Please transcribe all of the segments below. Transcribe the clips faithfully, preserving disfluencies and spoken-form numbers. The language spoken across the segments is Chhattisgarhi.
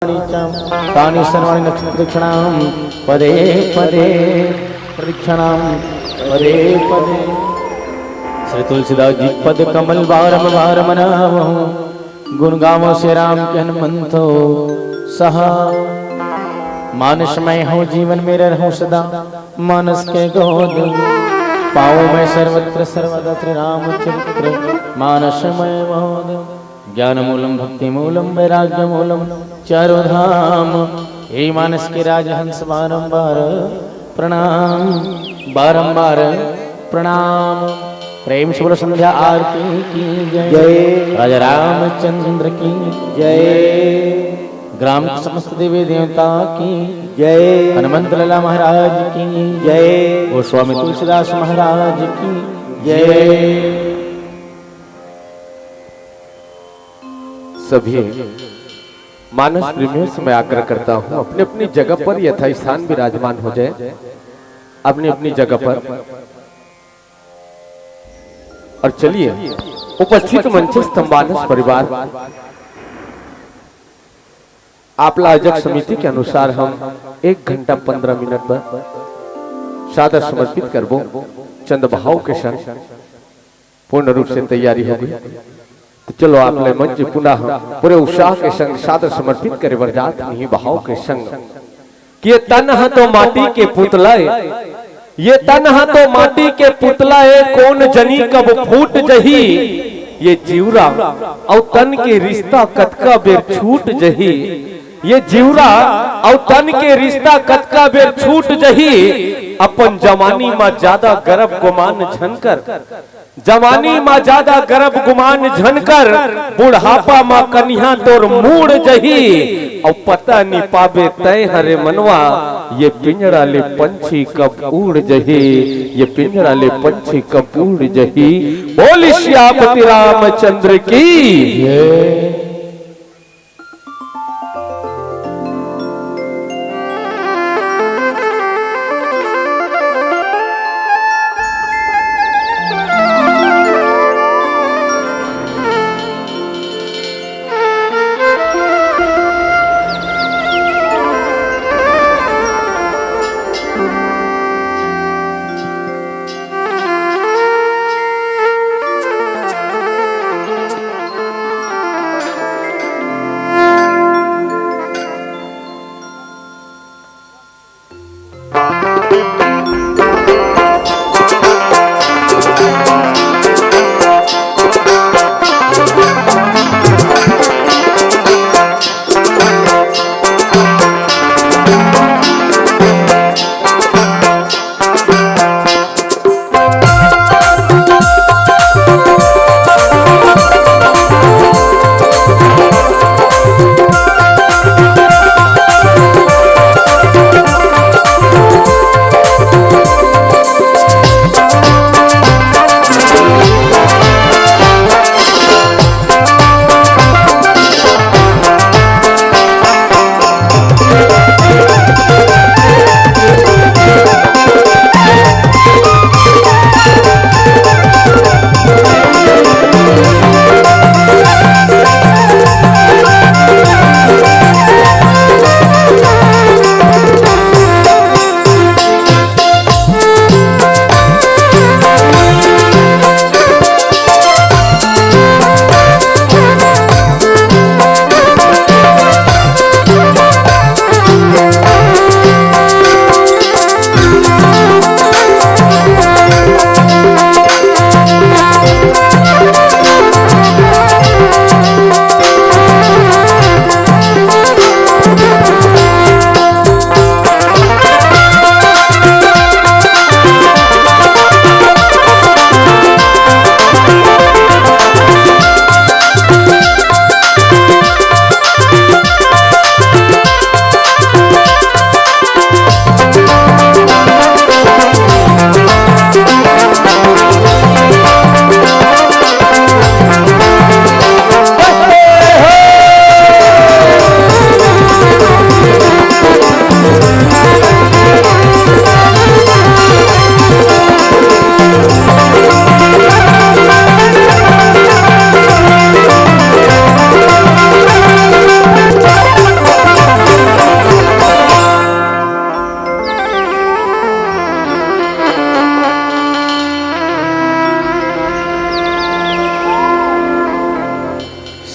तानि सर्वाणि नक्षत्रेक्षणां पदे पदे, प्रदीक्षाणां पदे पदे। श्री तुलसीदास जी पद कमल बारम बार मनावहु, गुण गावो श्री राम के हनुमंतो सहा। मानस मैं हो जीवन मेरा रहूं सदा, मानस के गोद। पाऊं मैं सर्वत्र सर्वदा श्री राम चरित्र, मानस मैं मोद। ज्ञान मूलम भक्ति मूलम वैराग्य मूलम चारु धाम। हे मानस के राजहंस बारंबार प्रणाम, बारंबार प्रणाम। प्रेम से बोलो संध्या आरती की जय। जय। राजा रामचंद्र की जय। ग्राम के समस्त देवी देवता की जय। हनुमंत लाला महाराज की जय। गोस्वामी तुलसीदास महाराज की जय। सभी मानस प्रेमियों से मैं आग्रह करता हूँ, अपनी अपनी जगह पर यथास्थान विराजमान हो जाए, अपनी अपनी जगह पर। और चलिए, उपस्थित मंचस्थ मानस परिवार, आपला आयोजक समिति के अनुसार हम एक घंटा पंद्रह मिनट बर सादर समर्पित करबो, चंद भाव के संग। पूर्ण रूप से तैयारी हो गई, तो चलो, आपले मंच पुनः पूरे उत्साह के संग सादर समर्पित करे बर जात नहीं भाव के संग। कि ये तन ह तो माटी के पुतला ए, ये तन ह तो माटी के पुतला ए, कोन जनी कब फूट जही। ये जीवरा अउ तन के रिश्ता कतका बेर छूट जही। ये जीवरा अउ तन के रिश्ता कतका बेर छूट जही। अपन जवानी म जादा गरब गुमान झन कर, जवानी म जादा गरब गुमान झन कर, बुढ़ापा म कनिहा तोर मुड़ जही। अउ पता नी पाबे तैं हरे मनवा, ये पिंजड़ा ले पंछी कब उड़ जही, ये पिंजड़ा ले पंछी कब उड़ जही। बोल सियापति रामचंद्र की।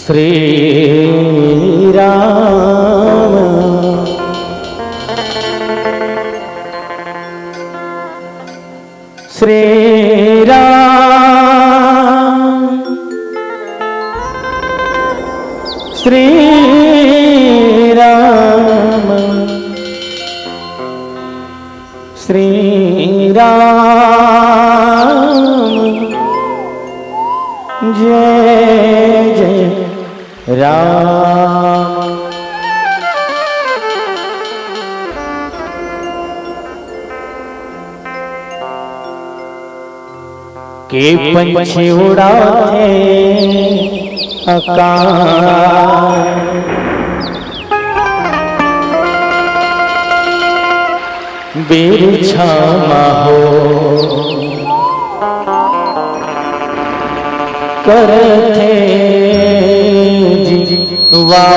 श्री राम, श्री राम, श्री राम, श्री राम, जय जय राम। के पंछी उड़ाथे आकाश, बिरछा म हो करथे जिवा।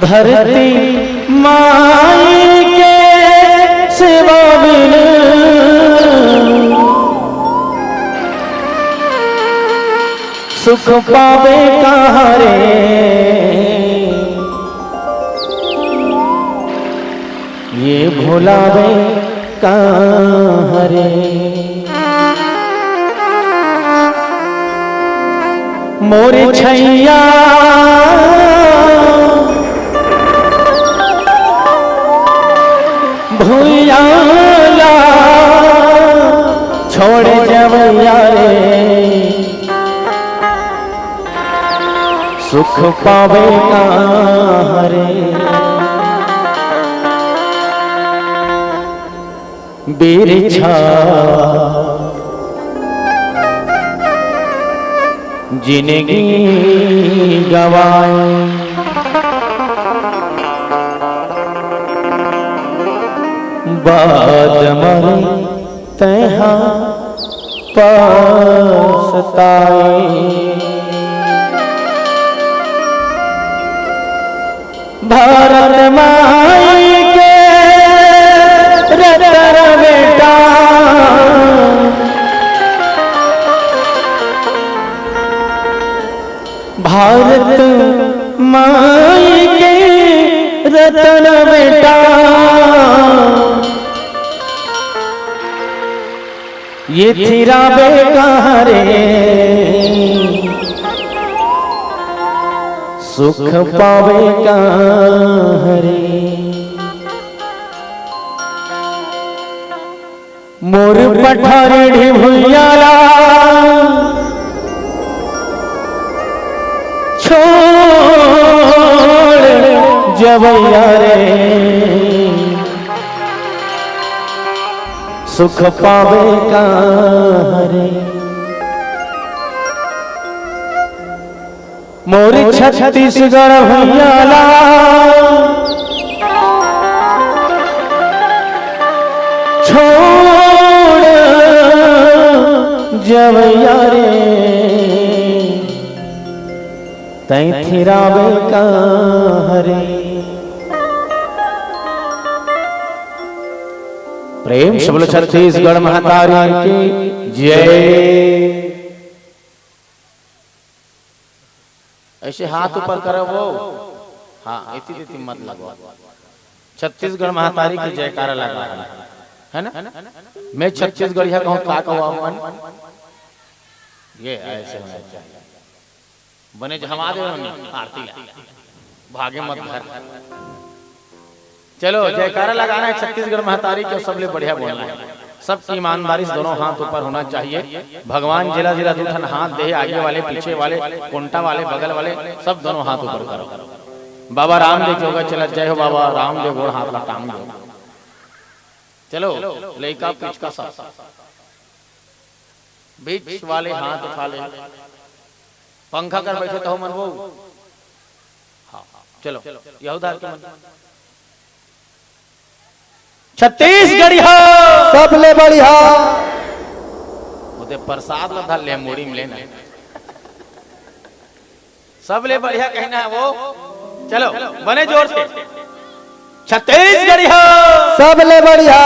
धरती माई के सेवा बिन सुख पावे कहाँ रे, ये भुलावे कहाँ रे। मोर छैया भुइयां ला छोड़ जवैया रे, सुख पावे कहाँ रे। बिरछा जिनगी गवाए, बाद मरे तैहा पछताए। भारत माई के रतन बेटा, भारत माई के रतन बेटा, ये थिराबे कहाँ रे, सुख पावे कहाँ रे। मोर पठारी भुइयां ला छोड़ जवैया रे, सुख पावे कहाँ रे। मोर छत्तीसगढ़ भुइयां ला छोड़ जवैया रे, तैं थिराबे कहाँ रे। प्रेम से बोलो छत्तीसगढ़ महतारी की जय। ऐसे हाथ ऊपर करो वो। हाँ, इतनी इतनी मत लगवा। छत्तीसगढ़ महतारी के जयकारा लगा है, है ना? मैं छत्तीसगढ़िया कहूँ का कहूँ अपन? ये ऐसे होना चाहिए। बने जमा दे हमने आरती ला। भागे मत घर। चलो, जयकारा लगाना है छत्तीसगढ़ महतारी के, सबले बढ़िया बोलना है। सबकी ईमानदारी से दोनों हाथ ऊपर होना चाहिए। भगवान जिला जिला दू ठन हाथ दे, आगे वाले, पीछे वाले, कोंटा वाले, बगल वाले, सब दोनों हाथ ऊपर करो। बाबा रामदेव के होगा, चला जय हो बाबा रामदेव, गोड़ हाथ ला टांग दो। चलो, लइका पिचका सब बीच वाले हाथ उठा ले। पंखा कर बैठे तो हो मन वो। हाँ, चलो, यहूदा के मन। छत्तीसगढ़िया। सबले बढ़िया। ओदे प्रसाद ला धर ले, मुड़ी में लेना। सबले बढ़िया कहना है वो। चलो, बने जोर से। छत्तीसगढ़िया। सबले बढ़िया।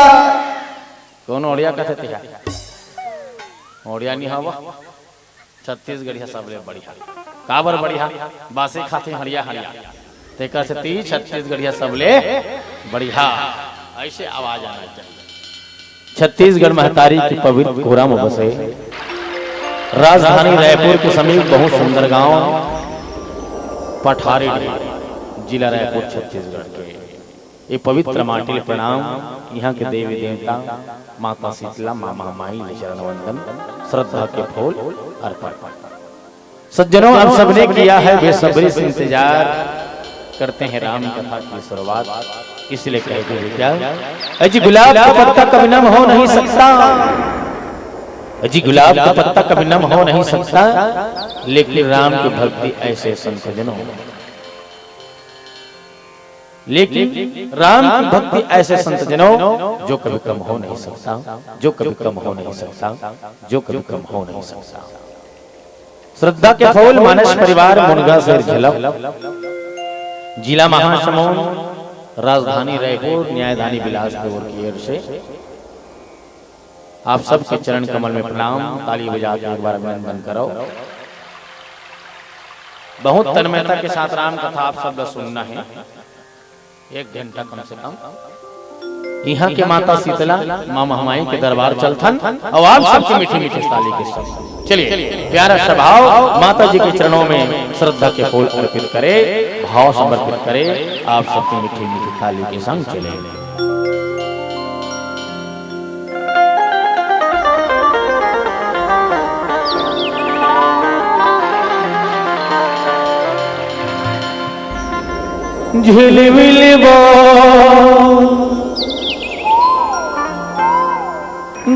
कौन ओड़िया कथे तिहार? ओड़िया नहीं हवा, छत्तीसगढ़िया सबले बढ़िया। काबर बढ़िया? बासी खाथे हड़िया हड़िया, तेकर सेती छत्तीसगढ़िया सबले बढ़िया। ऐसे आवाज आना चाहिए। छत्तीसगढ़ महतारी की पवित्र कोरा में बसे राजधानी रायपुर के समीप बहुत सुंदर गांव पठारी, जिला रायपुर, छत्तीसगढ़ के ये पवित्र माटी ले प्रणाम। यहाँ के देवी देवता माता शीतला, माँ महामाई ले चरण वंदन, श्रद्धा के फूल अर्पण। सज्जनों, आप सबने किया है बेसब्री से इंतजार, करते हैं राम कथा की शुरुआत। इसलिए कहते हैं क्या, अजी गुलाब का पत्ता कभी नम हो नहीं सकता, अजी गुलाब का पत्ता कभी नम हो नहीं सकता, लेकिन राम की भक्ति ऐसे संत जनों, लेकिन राम की भक्ति ऐसे संत जनों, जो कभी कम हो नहीं सकता, जो कभी कम हो नहीं सकता, जो कभी कम हो नहीं सकता। श्रद्धा के फूल, मानस परिवार, मुनगा शेर झलक, जिला महासमुंद, राजधानी रायपुर, न्यायदानी बिलासपुर की ओर से आप सबके चरण कमल में प्रणाम। ताली बजा के एक बार अभिनंदन करो। बहुत तन्मयता के साथ राम कथा आप सब ला सुनना है, एक घंटा कम से कम। यहाँ के माता शीतला, माँ महामाई के दरबार चलथन और आप सबके मीठी मीठी ताली के संग। चलिए, प्यारा सा भाव, माता जी के चरणों में श्रद्धा के फूल अर्पित करे, भाव समर्पित करे, आप सबके मीठी मीठी ताली के संग चले। झिलमिल बो,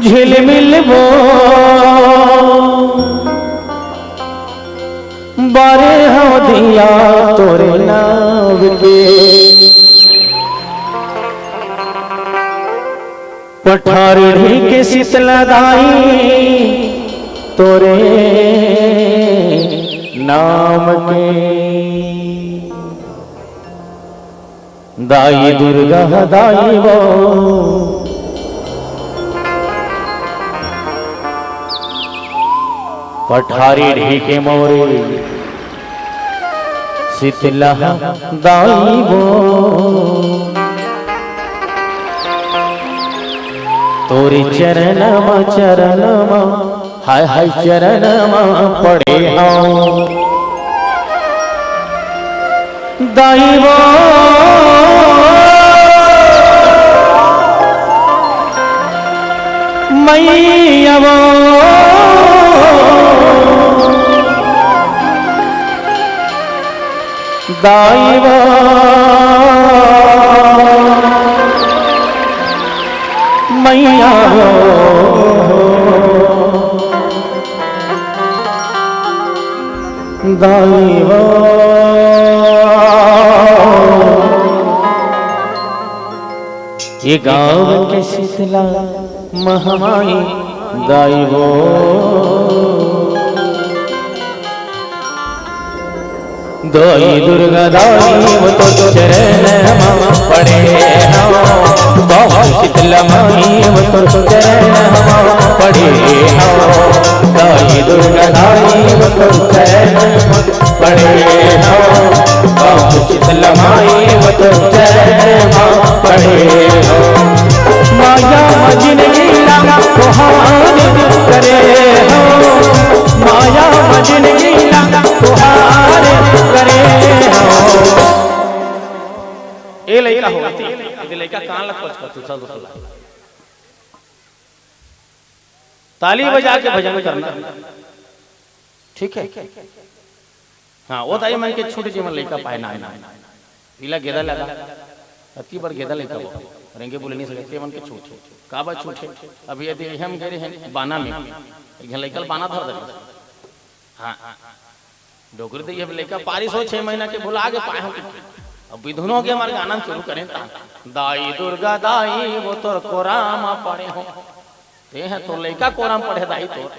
झिलमिल बो, बारे हो दिया तोरे नाव के। पठार ढीके शीतला दाई तोरे नाम के। दाई दुर्गा दाई वो, पठारी ढीके मोरे शीतला दाई वो। तोरे चरण म, चरण म, हाय हाय चरण म पड़े हंव। दाई वो, मइया वो, दाई वो, मइया वो, दाई वो। ये गाँव के शीतला महामाई दाई वो। दाई दुर्गा दाई वो तो चरण मा पड़े हंव। गाँव के शीतला माई वो तो चरण मा पड़े हंव। दाई दुर्गा दाई वो तो चरण मा पड़े हंव। गाँव के शीतला माई वो तो चरण मा पड़े हंव। माया म जिनगी ला तुहार करे हंव। माया म जिनगी ला तुहार करे हंव। ए लइका हो, एदे लइका कान ला कोचकत हे, दूसरा दूसरा। ताली बजा के भजन करना, ठीक है? हाँ, वो दाई मन के छूट, जेमन लइका पाए ना, ना। पीला गेदा लगा, अति बड़ गेदा लइका हो, रेंगे बोले नहीं सकते, मन के छूट। का बात छूट है? अभी यदि हम गए हैं बाना में, एक झन लइका ल बाना धर दे। हाँ, डोकरी दे, ये लइका पारिस हो, छह महीना के, भुला गे पाए हो। अब बिधुनो के हमारे गाना शुरू करें ता, दाई दुर्गा दाई वो तोर कोरा मा पड़े हंव। ते हैं तो लइका कोरा मा पड़े दाई तोर।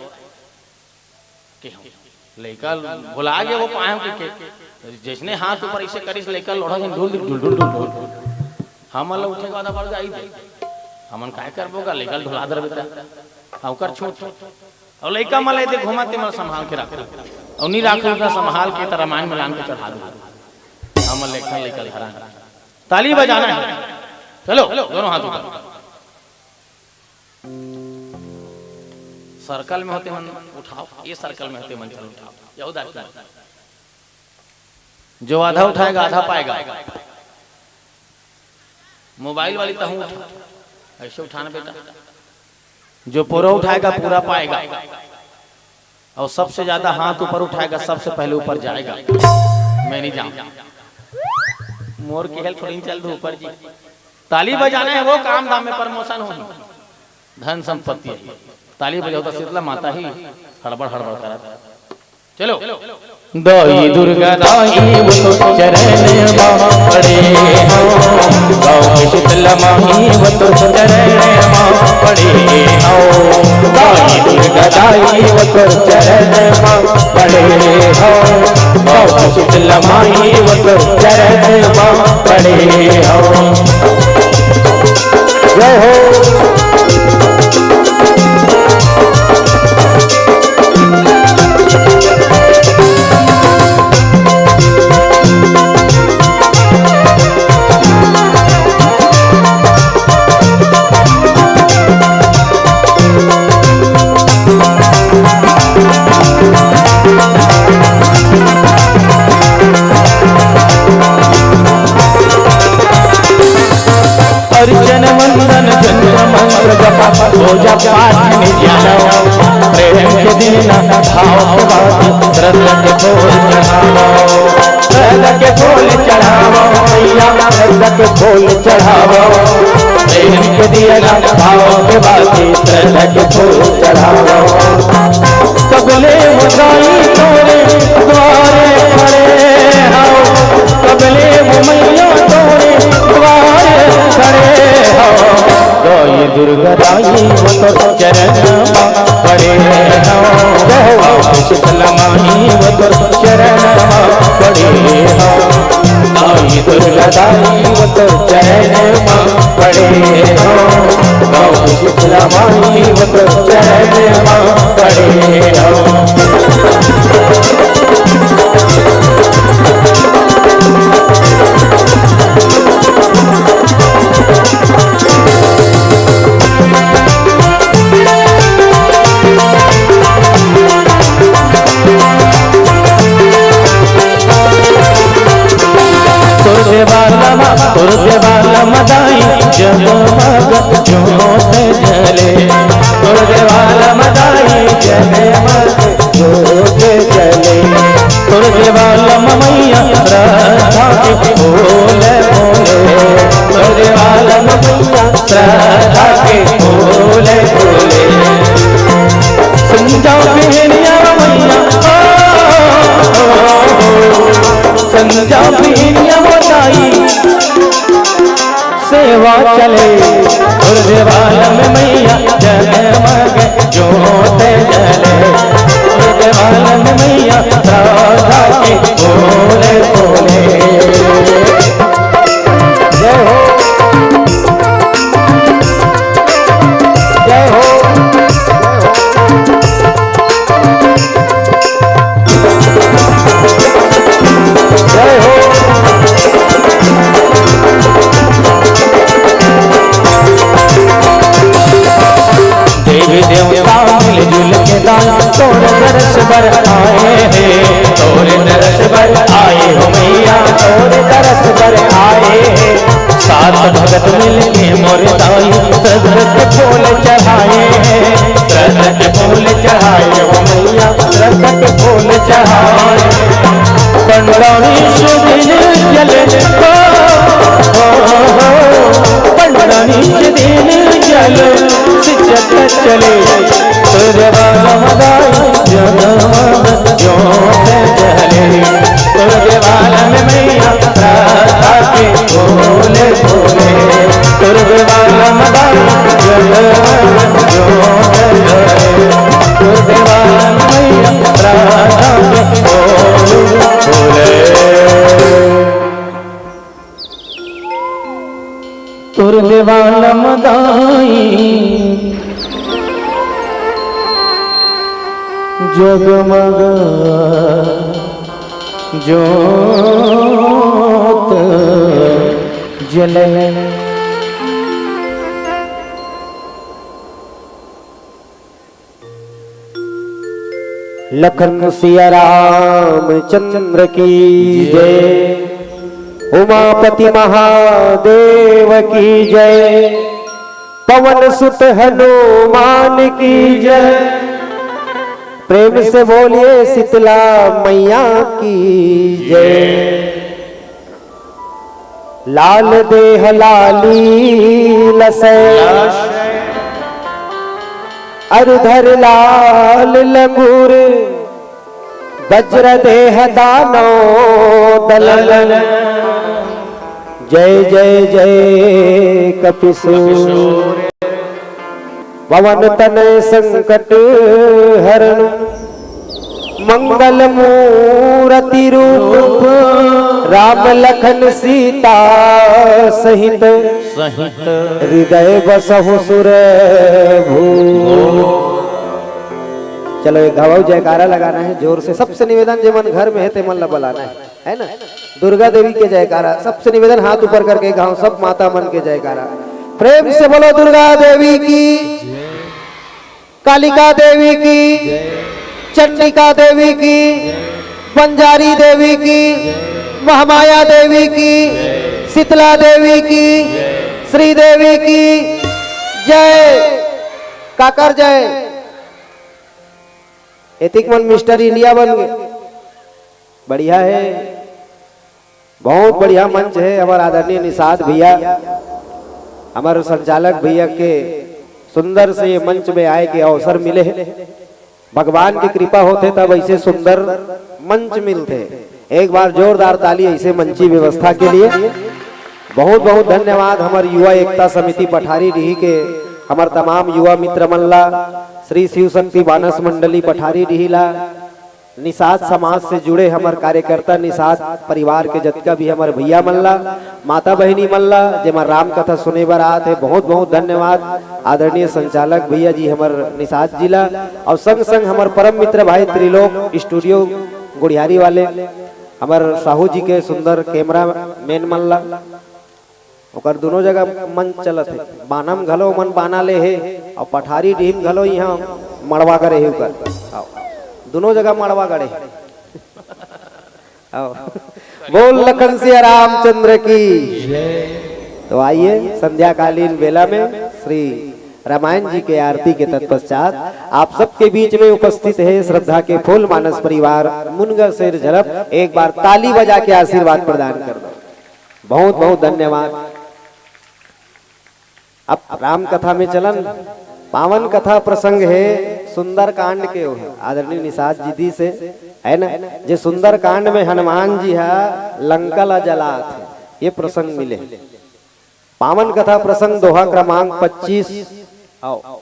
के हंव। लइका भुला गे वो पाए हंव के, के। जइसने हाथ ऊपर अइसे करिस, लइका लोढ़ा के ढुल, ढुल, ढुल, ढुल, ढुल। हमन ला उठे के बाद अपन जाई दे। हमन काय करबो गा, लइका ल ढुला दरबे त। हाँ, ओकर छूट। अउ लइका मन ला दे घुमा, ते मन संभाल के राखू। अउ नी राखू त संभाल के त रामायण में लान के चढ़ा दू। हमन लेखन लइका धरा। ताली बजाना है। चलो, दोनों हाथ ऊपर। सर्कल में हो ते मन उठाओ, ये सर्कल में हो ते मन चलो उठाओ। यहू दार की। जो आधा उठाएगा, आधा पाएगा। मोबाइल वाली तहूँ उठा, ऐसे उठाना बेटा। जो पूरा उठाएगा, पूरा पाएगा। और सबसे ज्यादा हाथ ऊपर उठाएगा, सबसे पहले ऊपर जाएगा। मैं नहीं जाऊँ। मोर के हेल थोड़ी चल दू ऊपर जी। ताली बजाना है, वो काम धाम में प्रमोशन हो, धन संपत्ति है। ताली बजाओ तो शीतला माता ही हड़बड़ हड़बड़ करत। चलो। दाई दुर्गा दाई वो तो चरण मा पड़े हो, गाँव के शीतला माई वो तो चरण मा पड़े हो। दाई दुर्गा दाई वो तो चरण मा पड़े हो, गाँव के शीतला माई वो तो चरण मा पड़े हो। जय हो। अर्चन वंदन जंत्र मंत्र जप पूजा पाठ में ध्यान, प्रेम के देना भाव के बात श्रद्धा के फूल चढ़ाओ। श्रद्धा के फूल चढ़ाओ मैया, श्रद्धा के फूल चढ़ाओ। प्रेम के दिया भाव के बात श्रद्धा के फूल चढ़ाओ। कबले वो दाई तोरे द्वारे खड़े हो, कबले वो मैया तोरे द्वारे खड़े हो। दाई दुर्गा दाई वो तो चरण मा पड़े हो, जय हो शीतला माई वो तो चरण मा पड़े हो। दाई दुर्गा दाई वो तो चरण मा पड़े हो, गाँव के शीतला माई वो तो चरण मा पड़े हो। तोर देवालम, तोर देवालम दाई जगमग जोत जले। तोर देवालम दाई जगमग जोत जले। तोर देवालम मैया श्रद्धा के फूल फूले। तोर देवालम मैया श्रद्धा के फूल फूले। संजा बिहनिया मैया, ओ, ओ, ओ, ओ, संजा बिहनिया वो दाई सेवा चले। तोर देवालम मैया जगमग जोत जले। तोर देवालम मैया श्रद्धा के फूल फूले। जय हो। जय हो। जय हो। देवी देवता मिलजुल के दाई तोर दरस बर आए हे, तोर दरस बर आए हो मैया, तोर दरस बर आए हे। सात भगत मिल के मोर दाई श्रद्धा के फूल चढ़ाए हे, श्रद्धा के फूल चढ़ाए हो मैया, श्रद्धा के फूल चढ़ाए। पंडा निज दिन जले, ओ, ओ, ओ, ओ, पंडा निज दिन जले, सिचत चले। तोर देवालम दाई जगमग जोत जले। तोर देवालम मैया श्रद्धा के फूल फूले। तोर देवालम दाई जगमग जोत जले। तोर देवालम मैया श्रद्धा के फूल फूले। तोर देवालम दाई जगमग जोत जले। लखन सिया रामचंद्र की जय, उमापति महादेव की जय, पवन सुत हनुमान की जय। प्रेम से बोलिए शीतला मैया की जय। लाल देह लाली लसै, अरु धर लाल लंगूर, वज्र देह दानव दलन। जय जय जय कपिसूर। पवन तनय संकट हरण, मंगल मूरति रूप, राम लखन सीता सहित, सहित। हृदय बसहु सुर भूप। चलो, एक घाव जयकारा लगाना है जोर से, सबसे निवेदन, जे मन घर में है, ते मन ला बलाना है। है ना? दुर्गा देवी के जयकारा। सबसे निवेदन, हाथ ऊपर करके गाओ, सब माता मन के जयकारा। प्रेम से बोलो दुर्गा देवी की, कालिका देवी की, चंडिका देवी की, बंजारी देवी की, महामाया देवी की, शीतला देवी की, श्री देवी की जय। काकर जय? एतिक मन मिस्टर इंडिया बन गए। बढ़िया है, बहुत बढ़िया मंच है। हमार आदरणीय निषाद भैया, हमार संचालक भैया के सुंदर से ये मंच में आए के अवसर मिले है। भगवान की कृपा होथे तब ऐसे सुंदर मंच मिलथे। एक बार जोरदार ताली ऐसे मंची व्यवस्था के लिए। बहुत बहुत धन्यवाद हमार युवा एकता समिति पठारी डीही के, हमार तमाम युवा मित्र मन ला, श्री शिव शक्ति मानस मंडली पठारी डीही ला, निषाद समाज से जुड़े हमर कार्यकर्ता, निषाद परिवार के जतका भी हमर भैया मन ला, माता बहिनी मन ला, जेमा राम कथा सुने बर आत हे, बहुत बहुत धन्यवाद आदरणीय संचालक भैया जी हमर निषाद जी ला, और संग संग हमर परम मित्र भाई त्रिलोक स्टूडियो गुढ़ियारी वाले, हमर साहू जी के सुंदर कैमरा मैन मन ला। ओकर दुनों जगह मंच चलत हे, बाना म घलो मन बाना ले हे, और पठारी डीह म घलो इहाँ मड़वा गड़े हे ओकर। आओ, दुनों जगह मड़वा गड़े हे। आओ, बोल लखन सिया रामचंद्र की। तो आइए, संध्याकालीन बेला में श्री रामायण जी के आरती के तत्पश्चात आप सबके बीच में उपस्थित है श्रद्धा के फूल मानस परिवार मुनगा शेर झलप, एक बार ताली बजा के आशीर्वाद प्रदान कर दो। बहुत बहुत धन्यवाद। अब राम कथा में चलन, पावन कथा प्रसंग हे सुंदरकांड के, ओहे आदरणीय निषाद जी दी से, है ना, जे सुंदरकांड में हनुमान जी हा लंका ला जलात हे, ये प्रसंग मिले। पावन कथा प्रसंग दोहा क्रमांक पच्चीस। आओ।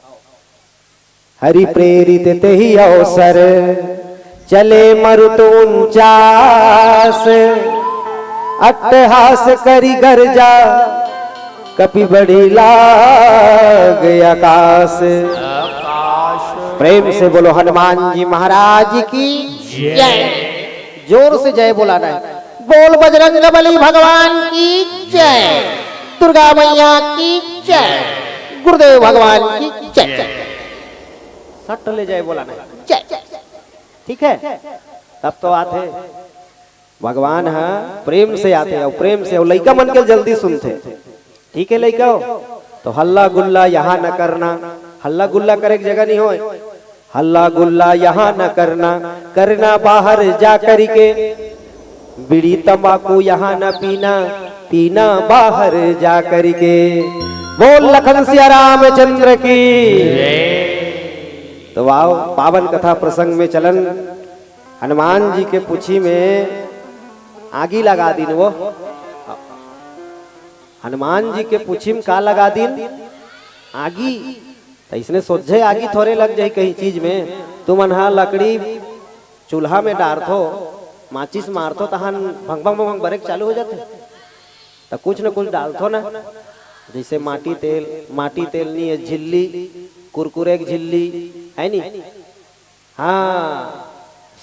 हरि प्रेरित तेहि अवसर, चले मरुत उनचास। अट्टहास करि गर्जा, कपि बढ़ि लाग अकास। प्रेम से बोलो हनुमान जी महाराज की जय। जोर से जय बोलाना है। बोल बजरंग बली भगवान की जय, दुर्गा मैया की जय, गुरुदेव भगवान की जय। सट ले जय बोलाना है। जय। ठीक है, तब तो आथे भगवान ह, प्रेम से आथे और प्रेम से, और लइका मन के जल्दी सुनथे। ठीक है लइका हो, तो हल्ला गुल्ला यहाँ न करना। हल्ला गुल्ला करे के जगह नहीं होय। हल्ला गुल्ला यहाँ न करना, करना बाहर जा करिके। बीड़ी तंबाकू यहाँ न पीना, पीना बाहर जा करिके। बोल लखन सिया रामचंद्र की। तो आओ, पावन कथा प्रसंग में चलन। हनुमान जी के पूछी में आगी लगा दीन वो। हनुमान जी के पूछी में का लगा दीन? आगी। त इसने सोझे आगी थोरे लग जाही कहीं चीज में। तुमन हा लकड़ी चूल्हा में डारथो, माचिस मारथो, तहान भंग भंग भंग भंग बरे के चालू हो जाथे। त कुछ न कुछ डालथो ना, जैसे माटी तेल, माटी तेल नहीं है, झिल्ली, कुरकुरे के झिल्ली, है नी? हाँ,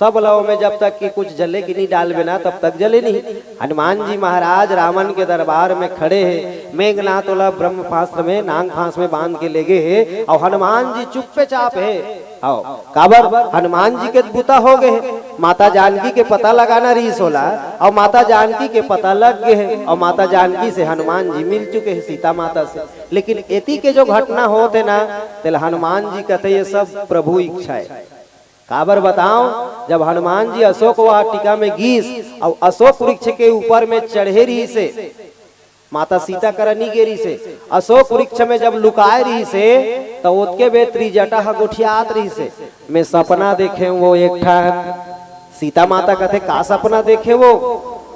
सब लव में जब तक कि कुछ जले कि नहीं डालबे ना, तब तक जले नहीं। हनुमान जी महाराज रावण के दरबार में खड़े हे। मेघनाथ ओला ब्रह्मास्त्र में नांग फांस में बांध के लेगे हे, अउ हनुमान जी चुप्पे चाप हे। अउ काबर? हनुमान जी के बुता हो गए हे। माता जानकी के पता लगाना रहिस ओला, अउ माता जानकी के पता लग गए हे, अउ माता जानकी से हनुमान जी मिल चुके हे, सीता माता से। लेकिन एती के जो घटना होत हे ना, तेला हनुमान जी कहते, ये सब प्रभु इच्छा है। काबर बताओ, जब हनुमान जी अशोक वाटिका में गीस अउ अशोक वृक्ष के ऊपर में चढ़े रहिस हे, माता सीता करा नी गे रहिस हे, अशोक वृक्ष में जब लुकाए रहिस हे, त ओतके बेर त्रिजटा ह गोठियात रहिस हे। मैं सपना देखे वो एक ठन। सीता माता कथे, का सपना देखे वो?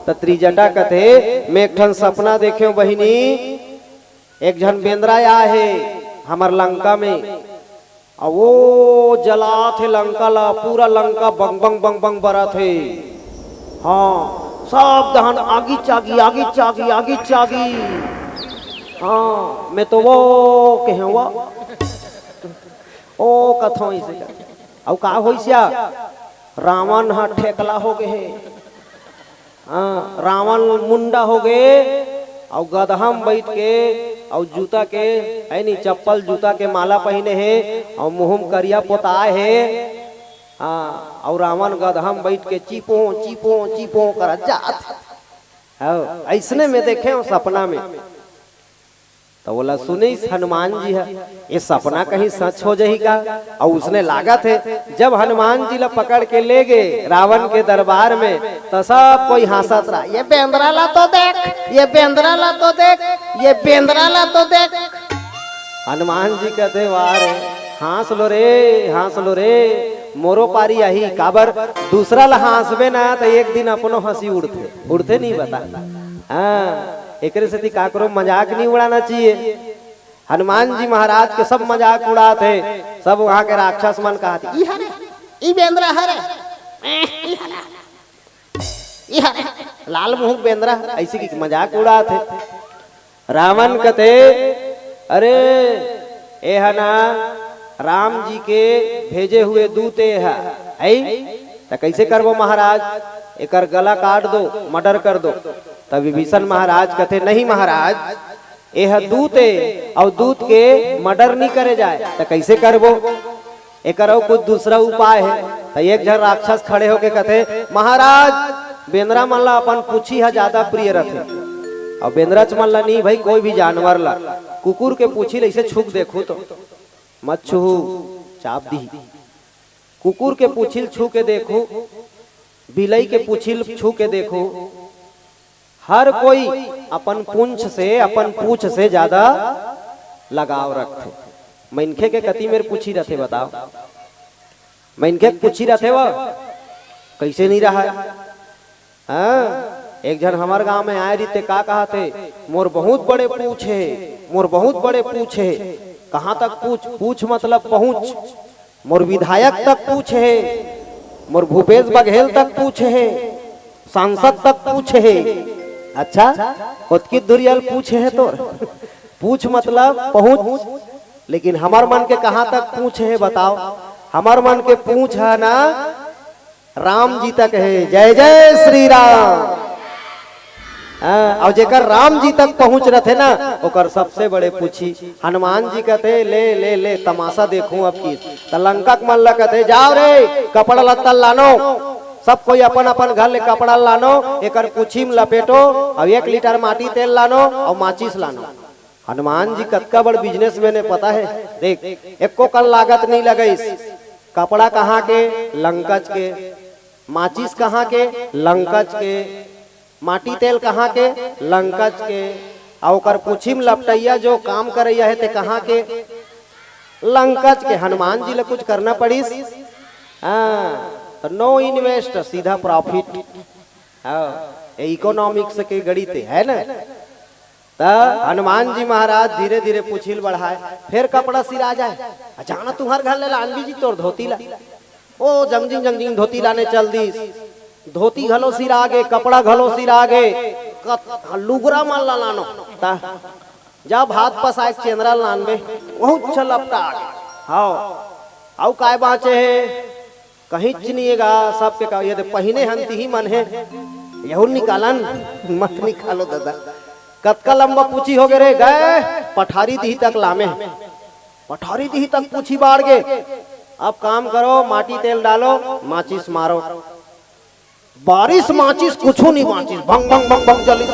त त्रिजटा कथे, मैं एक ठन सपना देखे बहिनी, एक झन बेंदरा आए हे हमर लंका में, अउ वो जलात हे लंका ला, पूरा लंका बंग बंग बंग बंग बरत हे। हाँ, सब डहन आगी चागी, आगी चागी, आगी चागी। हाँ, मैं तो वो कहे वो, ओ कथो इसे कर। अउ का होइस या? रावण ह ठेकला हो गए हे। हाँ, रावण मुंडा हो गए, अउ गदहा म बइठ के, अउ जूता के, है नी, चप्पल जूता के माला पहिने हे, अउ मुंह म करिया पोताए हे। हाँ, अउ रावण गदहा म बइठ के चीपों, चीपों, चीपों करत जात हे। हाँ, अइसने में देखे हंव सपना में। त ओला सुनिस हनुमान जी ह, ये सपना कहीं सच हो जाही का? अउ उसने लागत हे, जब हनुमान जी ला पकड़ के ले गे रावण के दरबार में, त सब कोई हंसत रहा, "ये बेंदरा ला तो देख, ये बेंदरा ला तो देख, ये बेंदरा ला तो देख।" हनुमान जी कहते, "वाह रे, हंस लो रे, हंस लो रे, मोरो पारी आही।" काबर? दूसरा ला हंसबे ना, त एक दिन अपनो हंसी उड़थे, उड़थे नहीं बता? हाँ, एकरे सेती काकरो मजाक नहीं उड़ाना चाहिए। हनुमान जी महाराज के सब मजाक उड़ात हे, सब वहां के राक्षस मन कहत हे, "ई हरे, ई बेंदरा हरे, एह, ई हरे, ई हरे, लाल मुंह बेंदरा," ऐसे की मजाक उड़ात हे। रावण कथे, "अरे, ए ह ना राम जी के भेजे हुए दूत ए ह, है? त कैसे करबो महाराज? एकर गला काट दो, मर्डर कर दो।" तब विभीषण महाराज कथे, "नहीं महाराज, एह दूत ए, अउ दूत के मर्डर नहीं करे जाए, त कैसे करबो? एकर अउ कुछ दूसरा उपाय हे।" त एक झन राक्षस खड़े होके कथे, "महाराज, बेंदरा मन ला अपन पूछी ह ज्यादा प्रिय रथे, अउ बेंदराच मन ला नहीं भाई, कोई भी जानवर ला, कुकुर के पूछी ल ऐसे छू के देखू तो मत छूहू, चाप दिही। कुकुर के पूछी ल छू के देखू, बिलई के पूछी ल छू के देखू, हर कोई अपन पूंछ से, अपन पूंछ से ज्यादा लगाव रखथे।" मनखे के कति मेर पूछी रथे, बताओ? मनखे के पूछी रथे वो, कैसे नहीं रहा? हाँ, एक झन हमर गांव में आए रहिते, का कहत हे, "मोर बहुत बड़े पूछ हे, मोर बहुत बड़े पूछ हे।" कहाँ तक पूछ? पूछ मतलब पहुंच। "मोर विधायक तक पूछ हे, मोर भूपेश बघेल तक पूछ हे, सांसद तक पूछ हे।" अच्छा, ओतकी दुरियल पूछ हे तोर? पूछ मतलब पहुंच। लेकिन हमर मन के कहाँ तक पूछ हे, बताओ? हमर मन के पूछ हे ना, राम जी तक हे। जय जय श्री राम। हाँ, अउ जेकर राम जी तक पहुंच रथे ना, ओकर सबसे बड़े पूछी। हनुमान जी कथे, "ले, ले, ले, तमाशा देखूं अब की।" त लंका के मन ल कथे, "जाओ रे, कपड़ा लत्ता लानो, सब कोई अपन अपन घर ले कपड़ा लानो, एकर पूछी म लपेटो, अउ एक लीटर माटी तेल लानो, अउ माचिस लानो।" हनुमान जी कतका बड़ बिजनेसमैन हे, पता हे? देख, एको कन लागत नहीं लगइस। कपड़ा कहाँ के? लंकच के। माचिस कहाँ के? लंकच के। माटी तेल कहाँ के? लंकच के। अउ ओकर पूछी म लपटइया जो काम करइया हे, ते कहाँ के? लंकच के। हनुमान जी ल कुछ करना पड़िस? हाँ, त no invest, सीधा profit। हाँ, ये economics के गणित हे ना? त हनुमान जी महाराज धीरे धीरे पूछी ल बढ़ाए, फेर कपड़ा सिरा जाए। "अचानक तुंहर घर ले लानबे जी तोर धोती ला।" ओ जंगजिंग जंगजिंग धोती लाने चल दिस। धोती घलो सिरा गे, कपड़ा घलो सिरा गे, कत-, लुगरा मन ला लानो। त जा भात पसाए के चेंदरा ल लानबे, वहू चल लपटा गे। हाव, अउ काय बांचे हे? कहीं च नहीं हे गा, सबके का, ये दे पहिने हन तिही मन हे, यहू निकालन, मत निकालो दादा। कतका लंबा पूछी हो गे रे, गए पठारी दिही तक लामे, पठारी दिही तक पूछी बाढ़ गे। अब काम करो, माटी तेल डालो, माचिस मारो, बारिस माचिस कुछू नहीं बांचिस, भंग भंग भंग भंग जली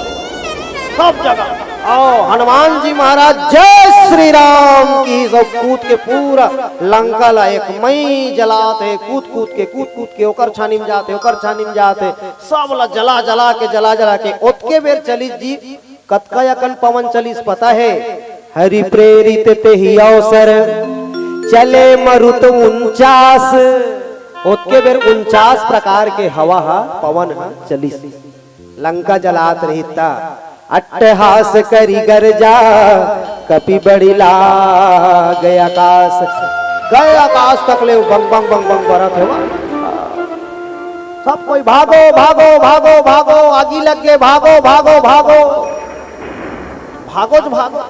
सब जगह। आओ हनुमान जी महाराज जय श्री राम की। सब कूद के पूरा लंका ला एक मई जलात हे, कूद कूद के, कूद कूद के ओकर छानी में जात हे, ओकर छानी में जात हे, सब ला जला जला के, जला जला के ओतके बेर चलिस जी। कतका अकन पवन चलिस पता हे? हरि प्रेरित तेहि अवसर, चले मरुत उनचास। ओतके बेर उनचास प्रकार के हवा ह, पवन ह चलिस। लंका जलात रहिस त अट्टहास करि गरजा, कपि बड़ि लाग अकास। गए अकास तक ले बंग बंग बंग बंग बरत हे। सब कोई भागो, भागो, भागो, भागो, आगी लग गे, भागो, भागो, भागो, भागो च भागो।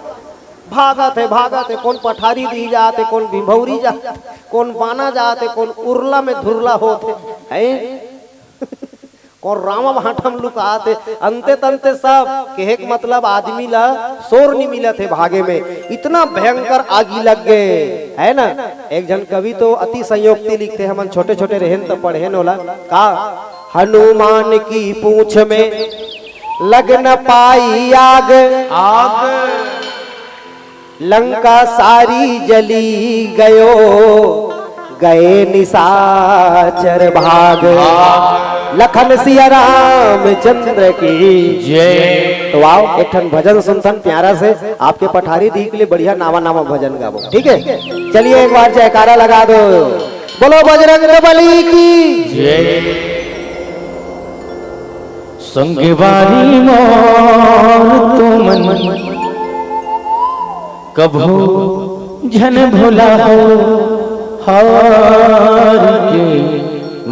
भागत हे, भागत हे, कोन पठारी दिही जात हे, कोन भिभौरी जात हे, कोन बाना जात हे, कोन उरला में धुरला होत हे, हैं? कोन रामा भांठा में लुकात हे। अंते तंते सब, कहे के मतलब आदमी ला सोर नी मिलत हे भागे में, इतना भयंकर आगी लग गे, है ना? एक झन कवि तो अति संयोक्ति लिखथे, हमन छोटे छोटे रहेन त पढ़ेन ओला, का? हनुमान की पूंछ में लग न पाई आग, आग। लंका सारी जली गयो, गए निशाचर भाग। लखन सिया रामचंद्र की जय। तो आओ, एक ठन भजन सुनथन प्यारा से, आपके पठारी दिही के लिए बढ़िया नावा नावा भजन गाबो, ठीक है? चलिए, एक बार जयकारा लगा दो, बोलो बजरंग बली की। जय। संगवारी मोर तुमन कभू झन भुलाहू हरि के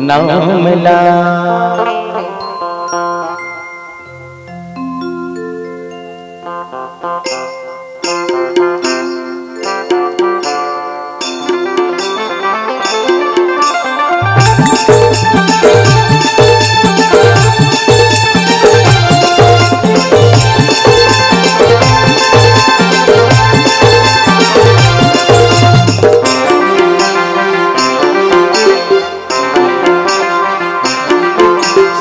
नाम ला।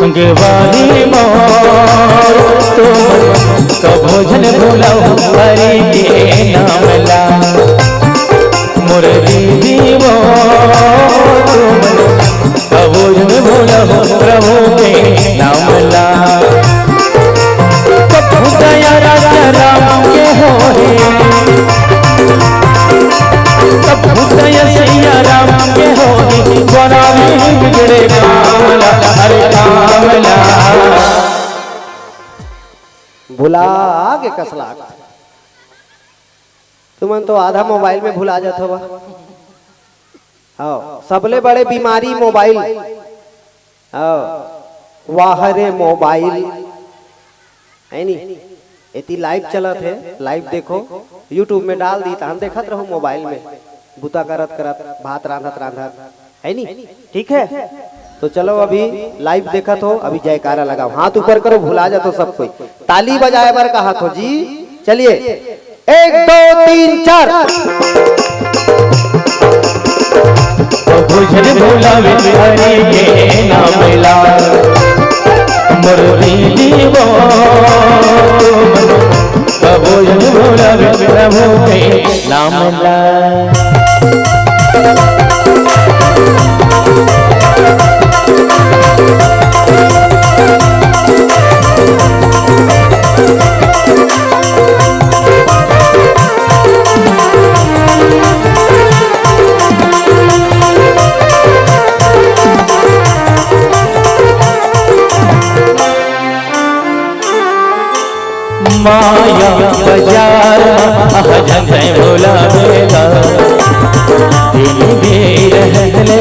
संगवारी मोर तुमन कभो झन भुलाहू हरि के नाम ला। मोर दीदी मोर तुमन कभो झन भुलाहू प्रभु के नाम ला। कभो दया राजा राम के होही, कभो दया सिया राम के होही, बनावे बिगड़े काम ला, हरे काम ला। भुला गे कस लागथे। तुमन तो आधा मोबाइल में भुला जात हव। हाँ, सबले बड़े बीमारी मोबाइल। हाँ, वाह रे मोबाइल, है नी? एती लाइव चलत हे, लाइव देखो, YouTube में डाल दी, तहन देखत रहो मोबाइल में, बुता करत करत, भात रांधत रांधत, है नी? ठीक है, तो चलो अभी लाइव देखत हो, अभी जयकारा लगाओ, हाथ ऊपर करो, भुला जाथो सब कोई, ताली बजाए बर कहत हो जी। चलिए, एक, दो, तीन, चार। भुजन भुलावे हरि के नाम ला, मुरली दीवो। भुजन भुलावे प्रभु के नाम ला। माया बाजार मा आहा झन तैं भुलाबे गा, दिन भी रहले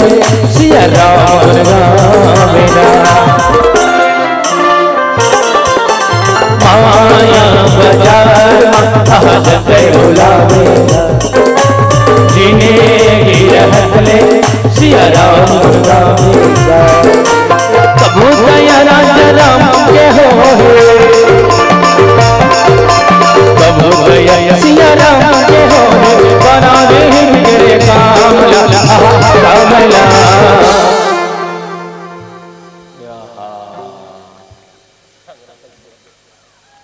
सिया राम गावे गा। माया बाजार मा आहा झन तैं भुलाबे गा, जिनगी रहले सिया राम गावे।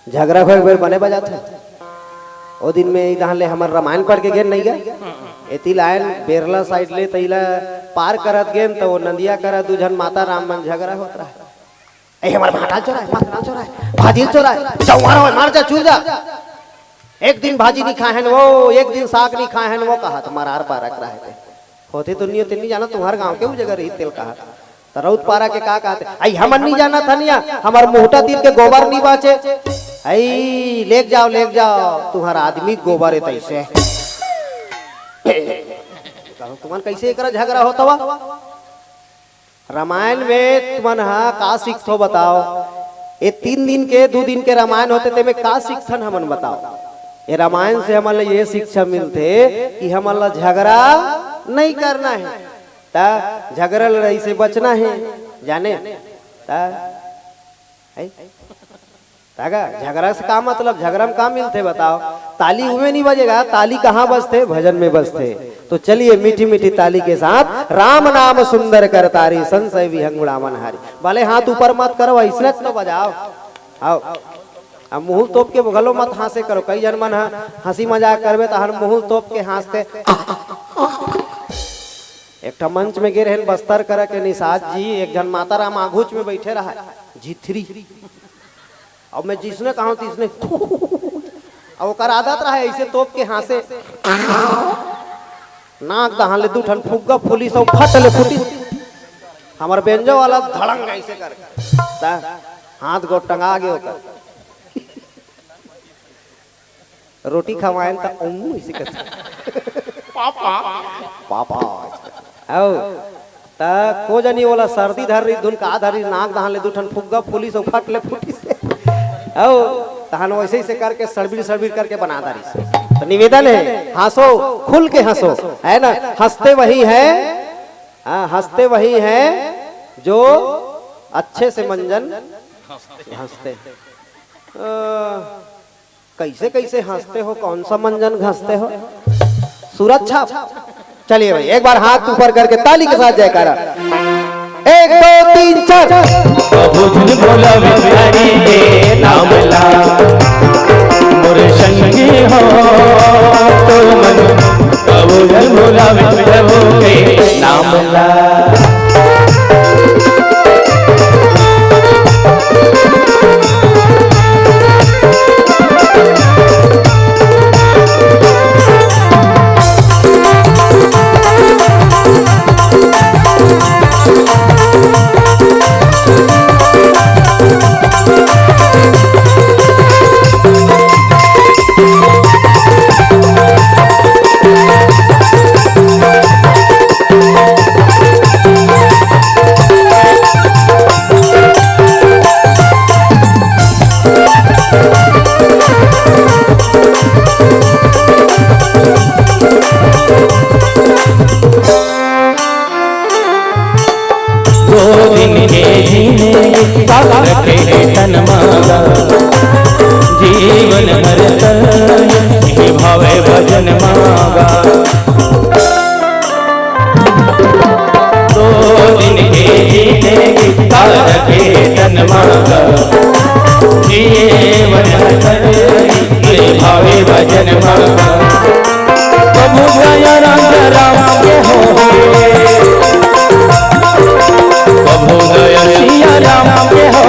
झगरा को एक बेर बने बजाथे। ओ दिन में इधर ले हमर रामायण पढ़ के गेन नहीं गा। एती लायन बेरला साइड ले तैला पार करत गेन, त वो नदिया करा दू झन माता राम मन झगरा होत रहा। ए, हमर भाटा चोरा है, माता राम चोरा है, भाजी चोरा है, चौहान हो, मार जा, चूर जा। एक दिन भाजी नहीं खाए हैं वो, एक दिन साग नहीं खाए हैं वो, कहा तुम्हारा आर बारह रहा है। होते तो नहीं होते, नहीं जाना तुम्हारे गांव के वो जगह रही तेल कहा। त रउत पारा के का कहते? आई हमन नहीं जाना था निया, हमार मुहटा तीर के गोबर नहीं बाचे। आई लेक जाओ, लेक जाओ, तुम्हारा आदमी गोबर है तैसे। कहूं, तुमन कैसे एकरा झगरा होता हुआ? रामायण में तुमन हा का सीखथो बताओ? ये तीन दिन के, दू दिन के रामायण होते, ते में का सीखथन हमन बताओ? ये रामायण से हमन ला ये शिक्षा मिलथे कि हमन ला झगरा नहीं करना है, त झगरा लड़ाई से बचना है, जाने? त है? तागा, झगरा से का मतलब? झगरा में का मिलथे बताओ? ताली उमे नहीं बजेगा, ताली कहाँ बजथे? भजन में बजथे। तो चलिए मीठी मीठी ताली के साथ राम नाम सुंदर करतारी संशय विहंग उड़ावन हारी। भले हाथ ऊपर मत करो, ऐसने तो बजाओ। आओ। अब मुंह तोप के घलो मत हंसे करो। कई जन मन ह हंसी मजाक करबे तहन मुंह तोप के हंसते। एक ठा मंच में गे रहन बस्तर करा के निषाद जी, एक झन माता राम आघूच में बैठे रहा, झिथरी। अब मैं जिसने कहा हूं, तिसने अब ओकर आदत रहा ऐसे तोप के हंसे। नाक दहान ले दू ठन फुग्गा फूलिस अउ फट ले फूटिस। हमर बेंजो वाला धड़ंग ऐसे कर, त हाथ गोड़ टंगा गे ओकर। रोटी खवाएन त उम्मू ऐसे कर। पापा। पापा। आओ। त को जनी ओला सर्दी धर रही, धुन का धर रही, नाक दहान ले दू ठन फुग्गा फूलिस अउ फट ले फूटिस। अउ तहन वैसे ही से करके सड़बिड़ सड़बिड़ करके बना डारिस। तो निवेदन है, हंसो, खुल के हंसो, है ना? हंसते वही है, हाँ, हंसते वही है जो अच्छे से मंजन हंसते। अ, कैसे कैसे हंसते हो, कौन सा मंजन घसते हो? सुरक्षा। चलिए भाई, एक बार हाथ ऊपर करके ताली के साथ जयकारा। एक, दो, तीन, चार। प्रभु झन भोला भिखारी के नाम ला, मोर संगी हो तो मन। प्रभु झन भोला प्रभु के नाम ला। दो दिन के जीने का रखे तन मांगा, जीवन भर तन निभावे भजन मांगा। दो दिन के जीने की तार के तन मांगा, जीवन भर निभावे भजन मांगा। प्रभु दया राम राम के हो, प्रभु दया सिया राम के हो,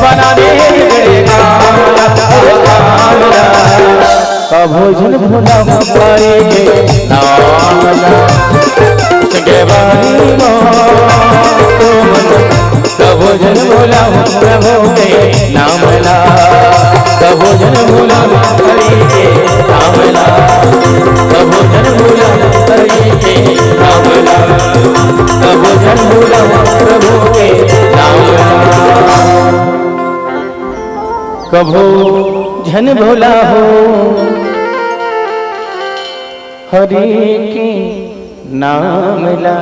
बना दे बिगड़े काम। प्रभु झन भोला भिखारी के नाम ला, संगे बानी मो तुम। प्रभु झन भोला प्रभु के नाम ला, प्रभु झन भोला हरि के नाम ला, प्रभु झन भोला हरि के नाम ला, प्रभु झन भोला प्रभु के नाम ला। कभू झन भोला हो हरि के नाम ला।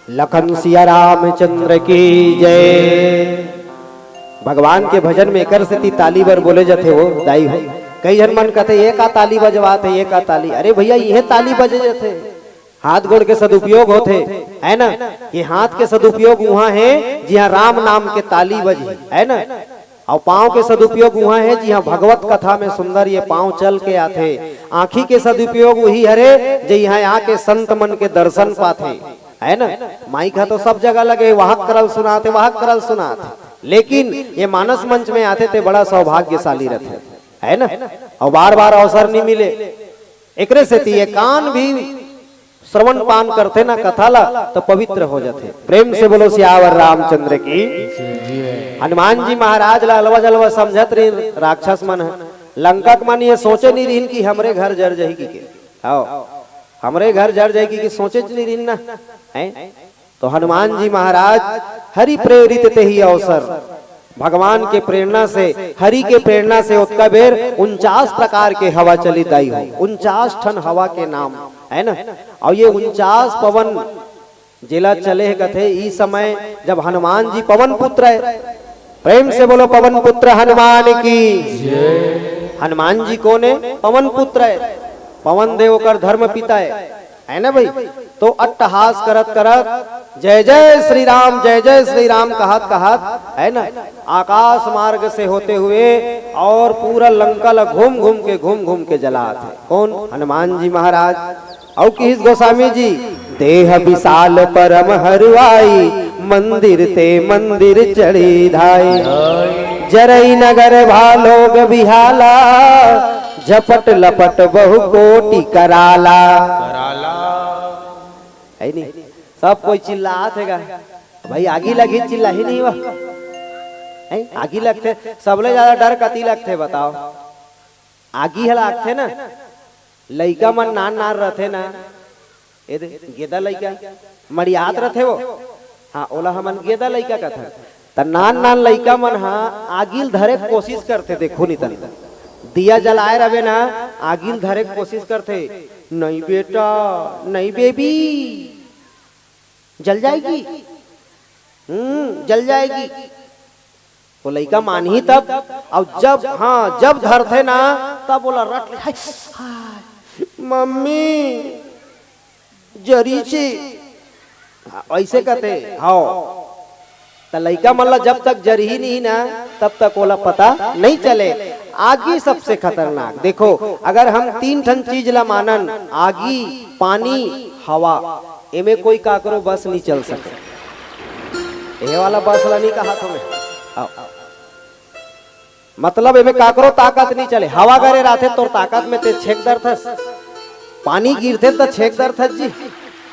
लखन सिया रामचंद्र की जय। भगवान के भजन में एकर सेती ताली बर बोले जथे वो दाई हो। कई झन मन कहते, "ये का ताली बजवात है, ये का ताली?" अरे भैया, ये ताली बजे जथे। हाथ गोड़ के सदुपयोग होथे, है ना? ये हाथ के सदुपयोग उहाँ हे, जिहाँ राम नाम के ताली बजही, है ना? अउ पाँव के सदुपयोग उहाँ हे, जिहाँ भगवत कथा में सुंदर ये पाँव चल के आथे। आँखी के सदुपयोग उही हरे, जे इहाँ आके संत मन के दर्शन पाथे, है ना? माइक ह तो सब जगह लगे, वाहक करल सुनाथे, वाहक करल सुनाथे, लेकिन ये मानस मंच में आथे ते बड़ा सौभाग्यशाली रथे, है ना? अउ बार बार अवसर नहीं मिले, एकरे सेती ये कान भी श्रवण पान करथे ना कथा ला, तो पवित्र हो जाथे। प्रेम से बोलो सियावर रामचंद्र की। हनुमान जी महाराज ला अलवा जलवा समझत रही राक्षस मन ह। लंका के मन ये सोचे नहीं रहिन कि हमरे घर जर जाही कि के। आओ, हमरे घर जर जाही कि के सोचे नहीं रहिन ना, हैं? तो हनुमान जी महाराज हरि प्रेरित ते ही अवसर, भगवान के प्रेरणा से, हरि के प्रेरणा से ओतका बेर उनचास प्रकार के हवा चलित आई हो, उनचास ठन हवा के नाम, है ना? अउ ये उनचास पवन जेला चले हे कथे, ई समय जब हनुमान जी पवन पुत्र है, प्रेम से बोलो पवन पुत्र हनुमान की। हनुमान जी कोन है? पवन पुत्र है, पवन देव ओकर धर्म पिता है, है ना भाई? तो अट्टहास करत करत जय जय श्री राम, जय जय श्री राम कहत कहत, है ना, आकाश मार्ग से होते हुए और पूरा लंका ला घूम घूम के, घूम घूम के जलात है। कौन? हनुमान जी महाराज। अउ किहिस गोस्वामी जी, देह विशाल परम हरुआई, मंदिर ते मंदिर चढ़ी धाई। जरई नगर भा लोग बिहाला, झपट लपट बहु कोटि कराला। है नहीं? सब कोई चिल्लात हे गा। भाई आगी लगही चिल्लाही नहीं हुआ। हैं? आगी लगथे, सबले ज्यादा डर कती लगथे बताओ? आगी ह लागथे ना, लइका मन नान नान रथे ना, ए दे, गेदा लइका, मड़ियात रथे वो, हाँ, ओला हमन गेदा लइका कथन। त नान नान लइका मन ह आगी ल धरे के कोशिश करथे, देखो नितन, दिया जलाए रवे ना, आगी ल धरे के कोशिश करथे, नहीं बेटा, नहीं बेबी, जल जाएगी, हम्म, जल जाएगी। वो लइका मानही तब, अउ जब, हाँ, जब धरथे ना, तब ओला रट ले, हाय, हाय, मम्मी, जरी चे। हाँ, ऐसे कहते, हाँ। त लइका मन ला जब तक जरही नहीं ना, तब तक ओला पता नहीं चले। आगी सबसे खतरनाक। देखो, अगर हम तीन ठन चीज ला मानन, आगी, पानी, हवा, एमे कोई काकरो बस नहीं चल सके। ये वाला बस ला नहीं कहा तुम्हें। आओ। मतलब एमे काकरो ताकत नहीं चले। हवा गरे राथे तोर ताकत में ते छेक दरथस। पानी गिरथे त छेक दरथस जी।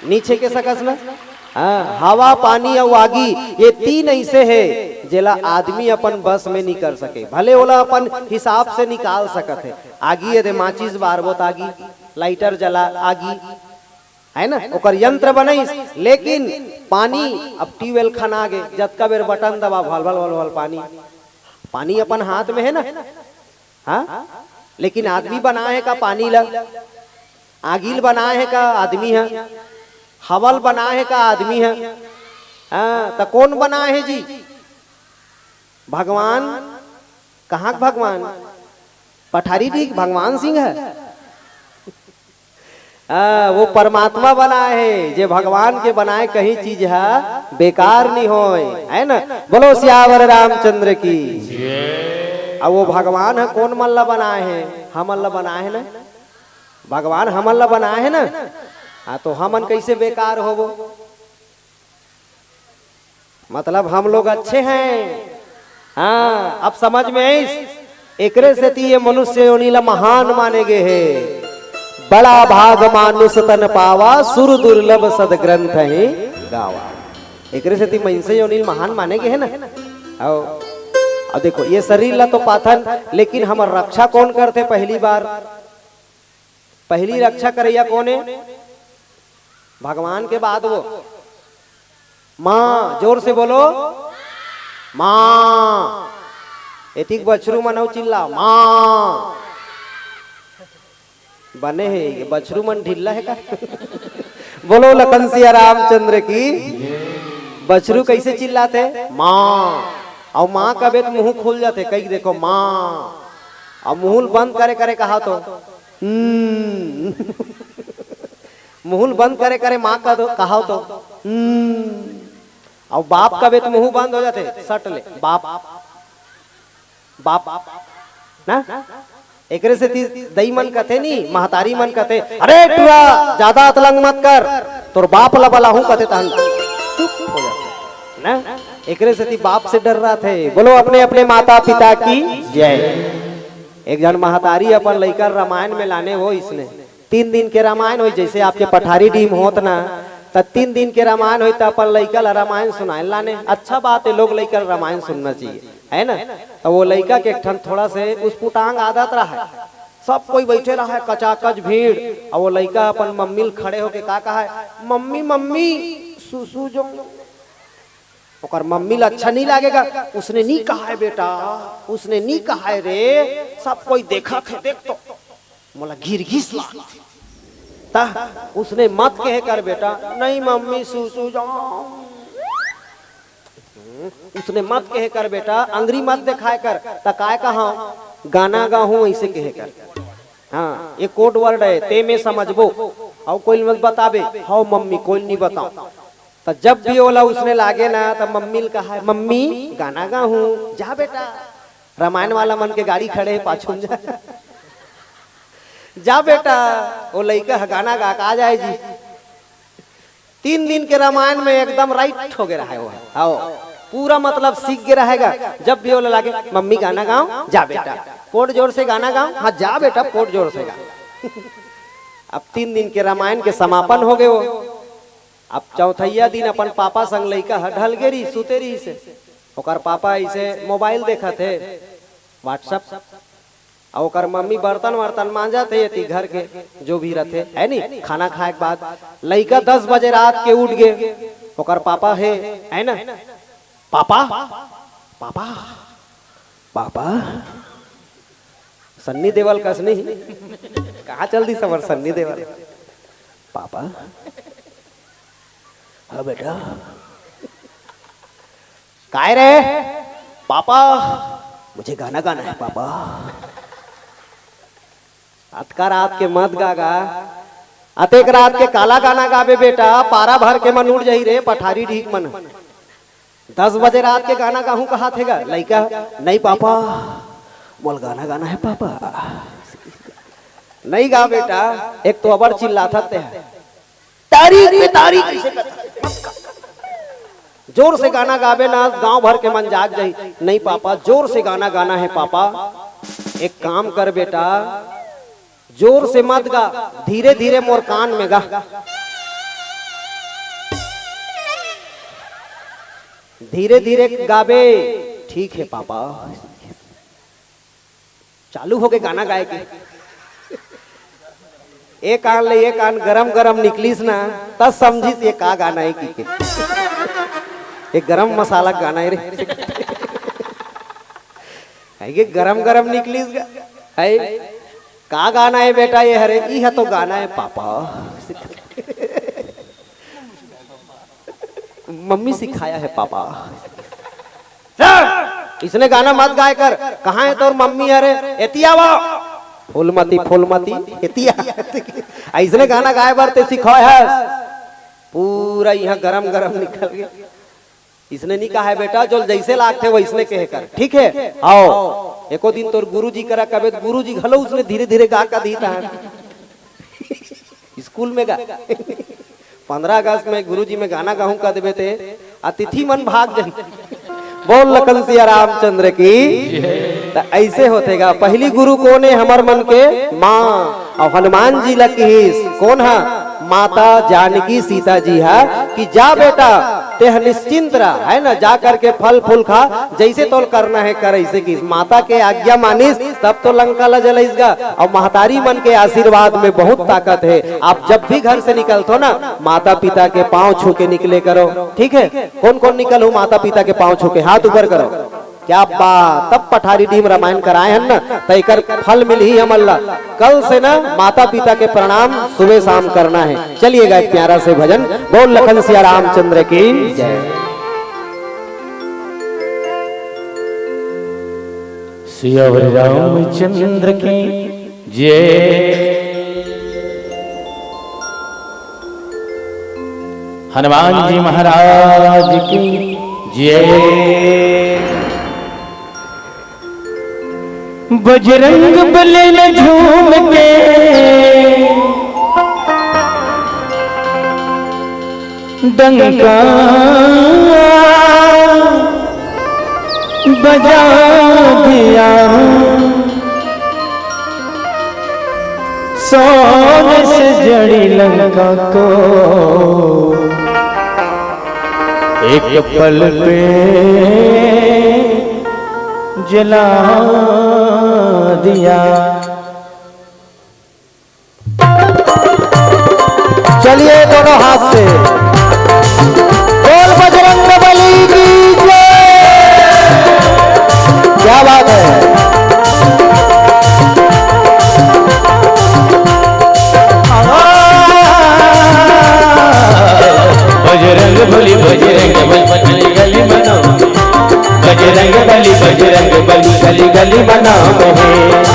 नहीं छेके सकस ना। हाँ, हवा, पानी अउ आगी, ये तीन ऐसे हे जेला आदमी अपन बस में नहीं कर सके। भले ओला अपन हिसाब से निकाल सकत हे। आगी ये दे माचिस बारबो त आगी, लाइटर जला आगी, है ना, ओकर यंत्र बनइस, लेकिन पानी अब ट्यूबवेल खना गे, जतका बेर बटन दबा, भल भल भल भल पानी, पानी अपन हाथ में है ना, हाँ, लेकिन आदमी बनाए हे का पानी ला? आगी ल बनाए हे का आदमी ह? हवा ल बनाए हे का आदमी ह? हाँ, त कौन बनाए हे जी? भगवान। कहाँ के भगवान? पठारी ठीक भगवान सिंह ह। आ, वो परमात्मा बनाए हे, जे भगवान के बनाए कहीं चीज ह बेकार नहीं होय, है ना? बोलो सियावर रामचंद्र की। अब वो भगवान ह कौन मन ला बनाए हे? हमन ला बनाए हे ना? भगवान हमन ला बनाए हे ना? हाँ, तो हमन कैसे बेकार होबो? मतलब हम लोग अच्छे हैं। हाँ, अब समझ में आइस। एकरे सेती ये मनुष्य योनि ला महान माने गे हे। बड़ा भाग मानुष तन पावा, सुर दुर्लभ सद ग्रंथ ही गावा। एकरे सेती मनुष्य योनि ला महान माने गे हे ना। आओ, अब देखो, ये शरीर ला तो पाथन, लेकिन हमर रक्षा कौन करथे? पहली बार, पहली रक्षा करैया कौन हे? भगवान के बाद वो माँ, जोर से बोलो, माँ। एतिक बछरू मन अउ चिल्ला, माँ। बने हे, ये बछरू मन ढिल्ला हे का? बोलो लखन सिया रामचंद्र की। बछरू कैसे चिल्लाथे? माँ। अउ माँ कबे त मुंह खुल जाथे, कई देखो, माँ। अउ मुंह बंद करे करे कहा तो, हम्म। मुहूं ल बंद करे करे माँ कह दो, कहाव तो, "हम्म।" अउ बाप कबे त मुहूं बंद हो जाथे, सट ले, "बाप, बाप।" ना? एकरे सेती दई मन कथे नी, महतारी मन कथे, "अरे टुरा, जादा अतलंग मत कर, तोर बाप ला बलाहूं," कथे तहन चुप हो जाथे। ना? एकरे सेती बाप से डर रथे। बोलो अपने अपने माता पिता की जय। एक झन महतारी अपन लइका ल रामायण में लाने हो इसने, तीन दिन के रामायण होई, जैसे आपके पठारी डीम होत ना, त तीन दिन के रामायण होई, त अपन लइका ला रामायण सुनाए लाने। अच्छा बात है, लोग लइका ला रामायण सुनना चाहिए, है ना? त वो लइका के एक ठन थोड़ा से उसपुटांग आदत रहा है, सब कोई बैठे रहा है, कचाकच भीड़, और वो लइका अपन मम्मी ल खड़े होके का कहा है, "मम्मी, मम्मी, सुसु जो।" ओकर मम्मी ला अच्छा नहीं लागेगा। "उसने नहीं कहा है बेटा, उसने नहीं कहा है रे, सब कोई देखत है, देख तो, मोला गिरगिस लागथे।" ता उसने मत कहे कर बेटा, "नहीं मम्मी, सुसु जाऊं।" हम्म, उसने मत कहे कर बेटा, अंगरी मत दिखाए कर। ता काय कहा, "गाना गाहूं," ऐसे कहे कर। हाँ, ये कोड वर्ड है, ते में समझबो। अउ कोई मत बताबे, "हव मम्मी, कोई नहीं बताऊं।" त जब भी ओला उसने लागे ना, त मम्मी ल कहा है, "मम्मी, गाना गाहूं, जा बेटा।" रामायण वाला मन के गाड़ी खड़े है पाछू में, "जा।" "जा बेटा।" वो लइका ह गाना गा के आ जाए जी। तीन दिन के रामायण में एकदम राइट हो गया रहा है वो। आओ, पूरा मतलब सीख गया रहेगा। जब भी ओला लागे, "मम्मी गाना गाओ, जा बेटा।" "पोट जोर से गाना गाओ।" "हाँ, जा बेटा, पोट जोर से गा।" अब तीन दिन के रामायण के समापन हो गए वो। अब चौथैया दिन अपन पापा संग लइका ह ढल गे रही, सुते रही से। ओकर पापा ऐसे मोबाइल देखत हे, WhatsApp, अउ ओकर मम्मी बर्तन वर्तन मांजत हे, एती घर के जो भी रथे, है नी, खाना खाए के बाद। लइका दस बजे रात के उठ गे, ओकर पापा हे, है ना, "पापा, पापा, पापा।" सन्नी देवल कस नहीं। कहाँ चल दी समर सन्नी देवल? "पापा।" "हाँ बेटा।" "काय रे?" "पापा, मुझे गाना गाना है पापा।" "अतका रात के मत गा गा, अतेक रात के काला गाना गाबे बेटा, पारा भर के मन उठ जाही रे, पठारी ढीक मन।" "दस बजे रात के गाना गाहूं कहा थे गा लइका?" "नहीं पापा, मोल गाना गाना है पापा।" "नहीं गा बेटा, एक तो अबर चिल्लाथस ते ह, तारीख पे तारीख ऐसे करथस। जोर से गाना गाबे ना, गांव भर के मन जाग जाही।" "नहीं पापा, जोर से गाना गाना है पापा।" "एक काम कर बेटा, जोर से मत गा, धीरे धीरे मोर कान में गा, धीरे धीरे गाबे।" "ठीक है पापा।" चालू हो गए गाना गाए के। एक कान ले एक कान गरम गरम निकलिस ना, तब समझिस ये का गाना है कि के। ये गरम मसाला गाना है रे। है ये गरम गरम निकलिस गा। है, "का गाना है बेटा ये?" "हरे, इह तो गाना है पापा।" "मम्मी सिखाया है पापा।" "इसने गाना मत गाए कर।" "कहाँ है तोर मम्मी?" "अरे एतिया वा, फूलमती, फूलमती, एतिया।" "इसने गाना गाए बर ते सिखाए हस।" पूरा यहाँ गरम गरम निकल गया। इसने नहीं कहा है बेटा, जो जैसे लागथे वैसने कहे कर, ठीक है? आओ, एको दिन तोर गुरुजी करा कबे, गुरुजी घलो उसने धीरे धीरे गा का दी था। स्कूल में गा। पंद्रह अगस्त में गुरुजी में गाना गाहूं कह देबे ते अतिथि मन भाग जाही। बोल लखन सिया रामचंद्र की। त ऐसे होथे गा, पहली गुरु कोन हे? हमर मन के माँ। अउ हनुमान जी ला किहिस, कोन हा? माता जानकी सीता जी हा कि जा बेटा, तेह निश्चिंत रह, है ना, जा करके फल फूल खा, जैसे तोल करना है कर, ऐसे किहिस। माता के आज्ञा मानिस, तब तो लंका ला जलाइस गा। अउ महतारी मन के आशीर्वाद में बहुत ताकत है। आप जब भी घर से निकलथो ना, माता पिता के पाँव छू के निकले करो, ठीक है? कोन कोन निकलहू माता पिता के पाँव छू के, हाथ ऊपर करो। क्या बात, तब पठारी डीम रामायण कराए हन ना, त एकर फल मिलही हमन ला। कल से ना माता पिता के प्रणाम सुबह शाम करना है। चलिएगा एक प्यारा से भजन, बोल लखन सिया रामचंद्र की जय। सियावर रामचंद्र की जय। हनुमान जी महाराज की जय। बजरंग बली न झूम के डंका बजा दिया, सोने से जड़ी लंका को एक पल पे जला दिया। चलिए दोनों हाथ से बोल बजरंग बली की जय। क्या बात है। बजरंग बली, बजरंग बली, बजरंग बली मनाओ। बजरंग बली, बजरंग बली, गली गली मनाओ है।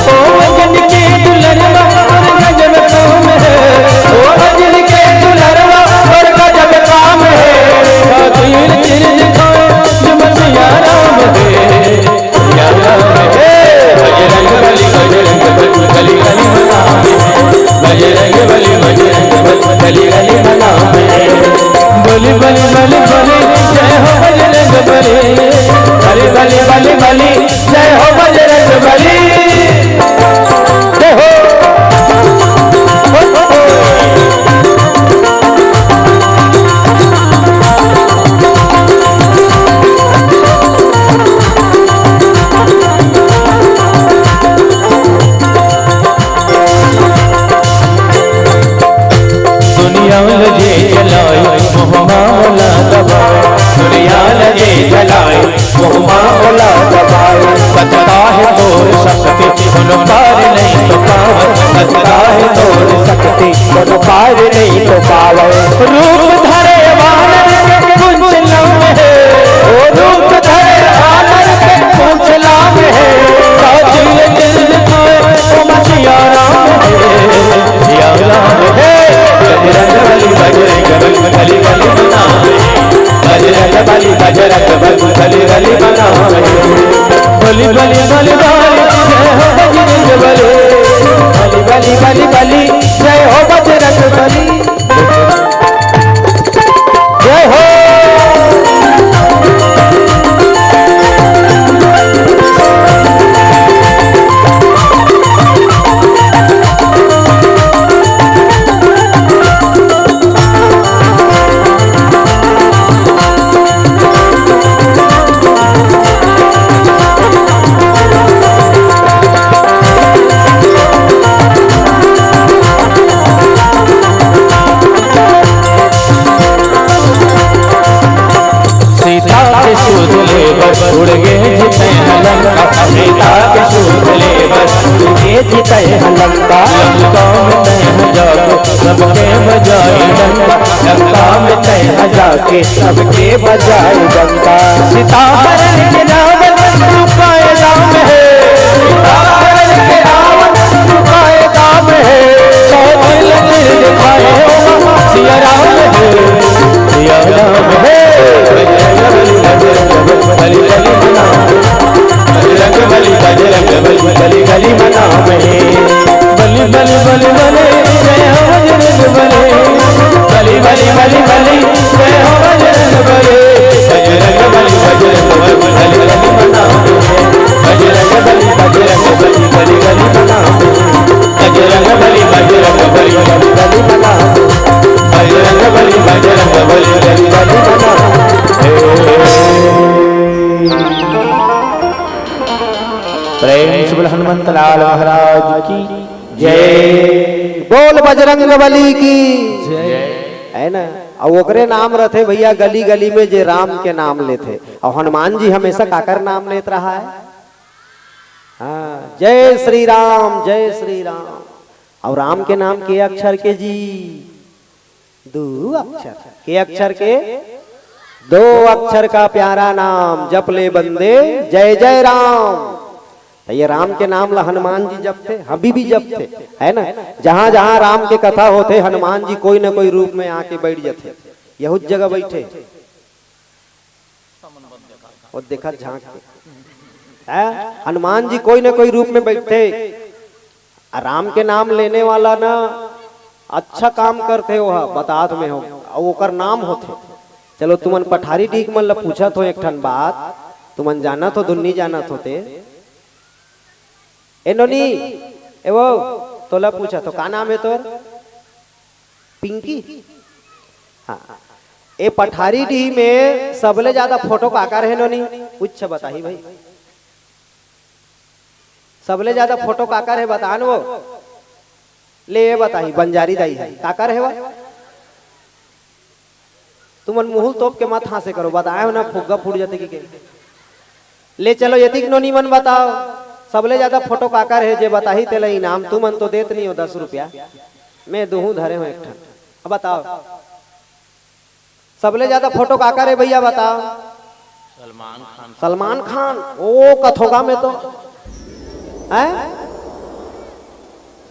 ओ बजरंग के दुलरवा और गजब काम है। ओ बजरंग के दुलरवा और गजब काम है। तीर तीर दिखाए जो मसिया राम है। बजरंग बली, बजरंग बली, गली गली मनावे। बजरंग बली, बजरंग बली, गली गली मनावे। बली, बली, बली, बली, जय हो बजरंग बली। बली, बली, बली, बली, जय हो बजरंग बली। जय हो। दुनिया ल जे चलाए, मोह माया ल दबाए। दुनिया ल जे चलाए, मोह माया ल दबाए। बतका हे तोर शक्ति, कोनो पार नहीं तो पावे। बतका हे तोर शक्ति, कोनो पार नहीं तो पावे। रूप धरे वानर के कुंच लाम है, ओ रूप धरे वानर के कुंच लाम है। साजिल दिल दिखाए, ओ मसिया राम है, सिया राम है। बजरंग बली, बजरंग बली, गली गली मनावे। बजरंग बली, बजरंग बली, गली गली मनावे। बली, बली, बली, बली, जय हो बजरंग बली। बली, बली, बली, बली, जय हो बजरंग बली। जय हो। सीता के सूध ले बर उड़ गे जी तैं ह लंका। सीता के सूध ले बर उड़ गे जी तैं ह लंका। लंका में तैं ह जाके सबके बजाए डंका। लंका में तैं ह जाके सबके बजाए डंका। सीता हरण के रावण रूप आए राम है। सीता हरण के रावण रूप आए राम है। सौ दिल दिल दिखाए हो सिया राम है। सिया राम है। बजरंग बली, बजरंग बली, बली बली मना। बजरंग बली, बजरंग बली, बली बली मना। बली बली बली बली, जय हो बजरंग बली। बली बली बली बली, जय हो बजरंग बली। बजरंग बली, बजरंग बली, बली बली मना। बजरंग बली, बजरंग बली, बली बली मना। बजरंग बली, बजरंग बली, बली बली मना। बजरंग बली, बजरंग बली, बली बली मना। प्रेम से बोल हनुमंत लाल महाराज की जय। बोल बजरंग बली की जय। है ना? अब ओकरे नाम रथे भैया गली गली में जे राम के नाम लेथे। और हनुमान जी हमेशा काकर नाम लेत रहा है? हाँ, जय श्री राम, जय श्री राम। और राम के नाम के अक्षर के जी? दो अक्षर। के अक्षर के? दो अक्षर का प्यारा नाम जप ले बंदे, जय जय राम। तो ये राम के नाम ला हनुमान जी जपथे, अभी भी जपथे, है ना? जहां जहां राम के कथा होथे, हनुमान जी कोई ना कोई रूप में आके बैठ जाथे। यहूद जगह बैठे, वो देखत झांक के, हैं? हनुमान जी कोई ना कोई रूप में बैठे, आ राम के नाम लेने वाला ना अच्छा काम करथे, वो ह, बतात में हो, अउ ओकर नाम होथे। चलो, तुमन पठारी डीह मन ल पूछत हो एक ठन बात, तुमन जानत हो, धुन नी जानत होते। ए नोनी, ए वो, तोला पूछत हो, का नाम हे तोर? पिंकी। हाँ। ए पठारी डीह में सबले ज्यादा फोटो काकर हे नोनी? उच्च बताही भाई। सबले ज्यादा फोटो काकर हे, बतान वो। ले, ये बताही, बंजारी दाई हे। काकर हे वो? तुमन मुहुल तोप के मत हाँसे करो, बताए हो ना, फुग्गा फूट जाते कि के। ले चलो, एतिक नोनी मन बताओ, सबले ज्यादा फोटो काकर हे, जे बताही तेला इनाम। तुमन तो देत नहीं हो दस रुपया, मैं दुहूँ धरे हो एक ठन। अब बताओ, सबले ज्यादा फोटो काकर हे भैया, बताओ? सलमान खान। सलमान खान, ओ कथोगा में तो, हैं?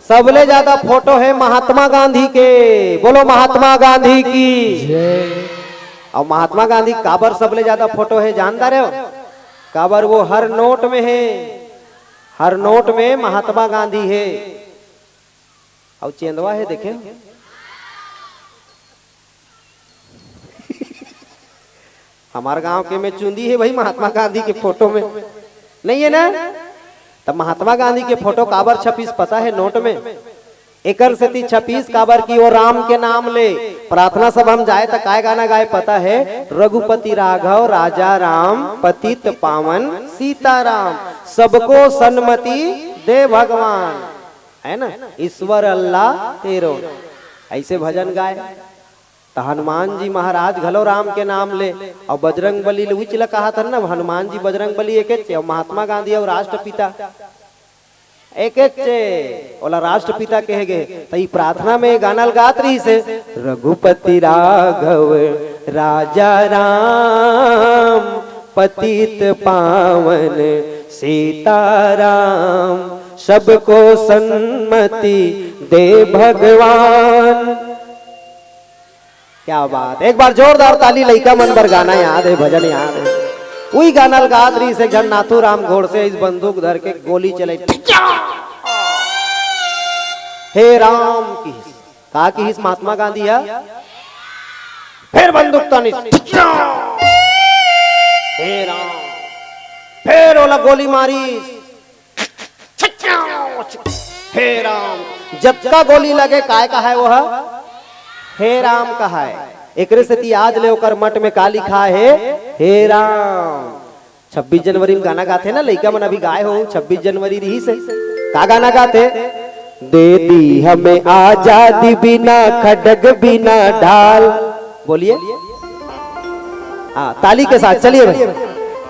सबले ज्यादा फोटो हे महात्मा गांधी के। बोलो महात्मा गांधी की। जय। अउ महात्मा गांधी काबर सबले ज्यादा फोटो हे, जानता रहे हो? काबर वो हर नोट में हे, हर नोट में महात्मा गांधी हे। अउ चेंदवा हे, देखे हो? हमार गांव के में चुंदी हे भाई, महात्मा गांधी के फोटो में नहीं हे ना? तब महात्मा गांधी के फोटो काबर छपीस पता हे नोट में? एकर सेती छपीस काबर कि वो राम के नाम ले। प्रार्थना सभा में जाए त काय गाना गाए पता हे? रघुपति राघव राजा राम पतित पावन सीताराम, सबको सन्मति दे भगवान, है ना? ईश्वर अल्लाह तेरो, ऐसे भजन गाए। त हनुमान जी महाराज घलो राम के नाम ले, अउ बजरंग बली ल उच ल कहात हन ना, हनुमान जी बजरंग बली एकेच हे, अउ महात्मा गांधी अउ राष्ट्रपिता एकेच हे, ओला राष्ट्रपिता कहे गे। त ई प्रार्थना में गाना ल गात रहिस हे, रघुपति राघव राजा राम पतित पावन सीताराम, सबको सन्मति दे भगवान। क्या बात, एक बार जोरदार ताली। लइका मन बर गाना याद हे, भजन याद हे। उही गाना ल गात रहिस एक झन नाथू राम गोडसे, अइस बंदूक धर के गोली चले, हे राम किहिस। का किहिस महात्मा गांधी ह? फेर बंदूक तानिस, हे राम। फेर ओला गोली मारिस, हे राम। जतका गोली लगे, काय कहाय वो ह? हे राम कहाय। एकरे सेती आज ले ओकर मठ में का लिखा हे? हे राम। छब्बीस जनवरी में गाना गाथे ना लइका मन, अभी गाए हो, छब्बीस जनवरी रहिस हे। का गाना गाथे? दे दी हमें आजादी बिना खडग बिना ढाल। बोलिए। हाँ, ताली के साथ चलिए भाई।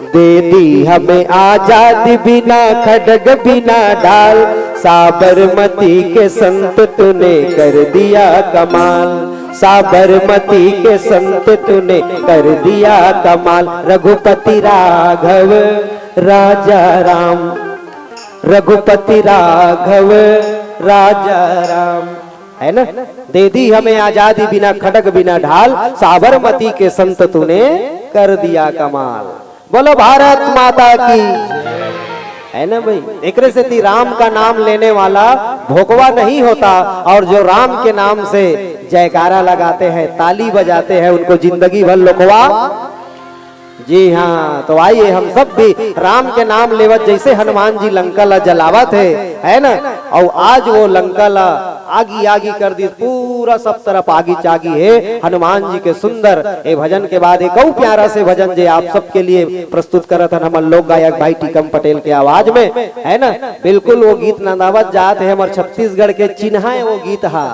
दे दी हमें आजादी बिना खडग बिना ढाल, साबरमती के संत तूने कर दिया कमाल, साबरमती के संत तूने कर दिया कमाल। रघुपति राघव राजा राम, रघुपति राघव राजा राम, है ना? दे दी हमें आजादी बिना खडग बिना ढाल, साबरमती के संत तूने कर दिया कमाल। बोलो भारत माता की, है ना भाई? एकरे सेती राम का नाम लेने वाला भोकवा नहीं होता, और जो राम के नाम से जयकारा लगाते हैं, ताली बजाते हैं, उनको जिंदगी भर लोकवा। जी हाँ, तो आइए हम सब भी राम के नाम लेवत, जैसे हनुमान जी लंका ला जलावत हे, है ना? अउ आज वो लंका ला आगी आगी कर दिस, पूरा सब तरफ आगी चागी हे। हनुमान जी के सुंदर ए भजन के बाद एक अउ प्यारा से भजन जे आप सबके लिए प्रस्तुत करत हन हमर लोक गायक भाई टीकम पटेल के आवाज में, है ना? बिल्कुल वो गीत नंदावत जात हे, हमर छत्तीसगढ़ के चिन्हा हे वो गीत हा।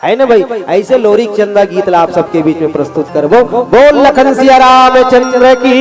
है ना भाई? ऐसे लोरिक चंदा गीत ला आप सबके बीच में प्रस्तुत करबो। बोल लखन सिया रामचंद्र की।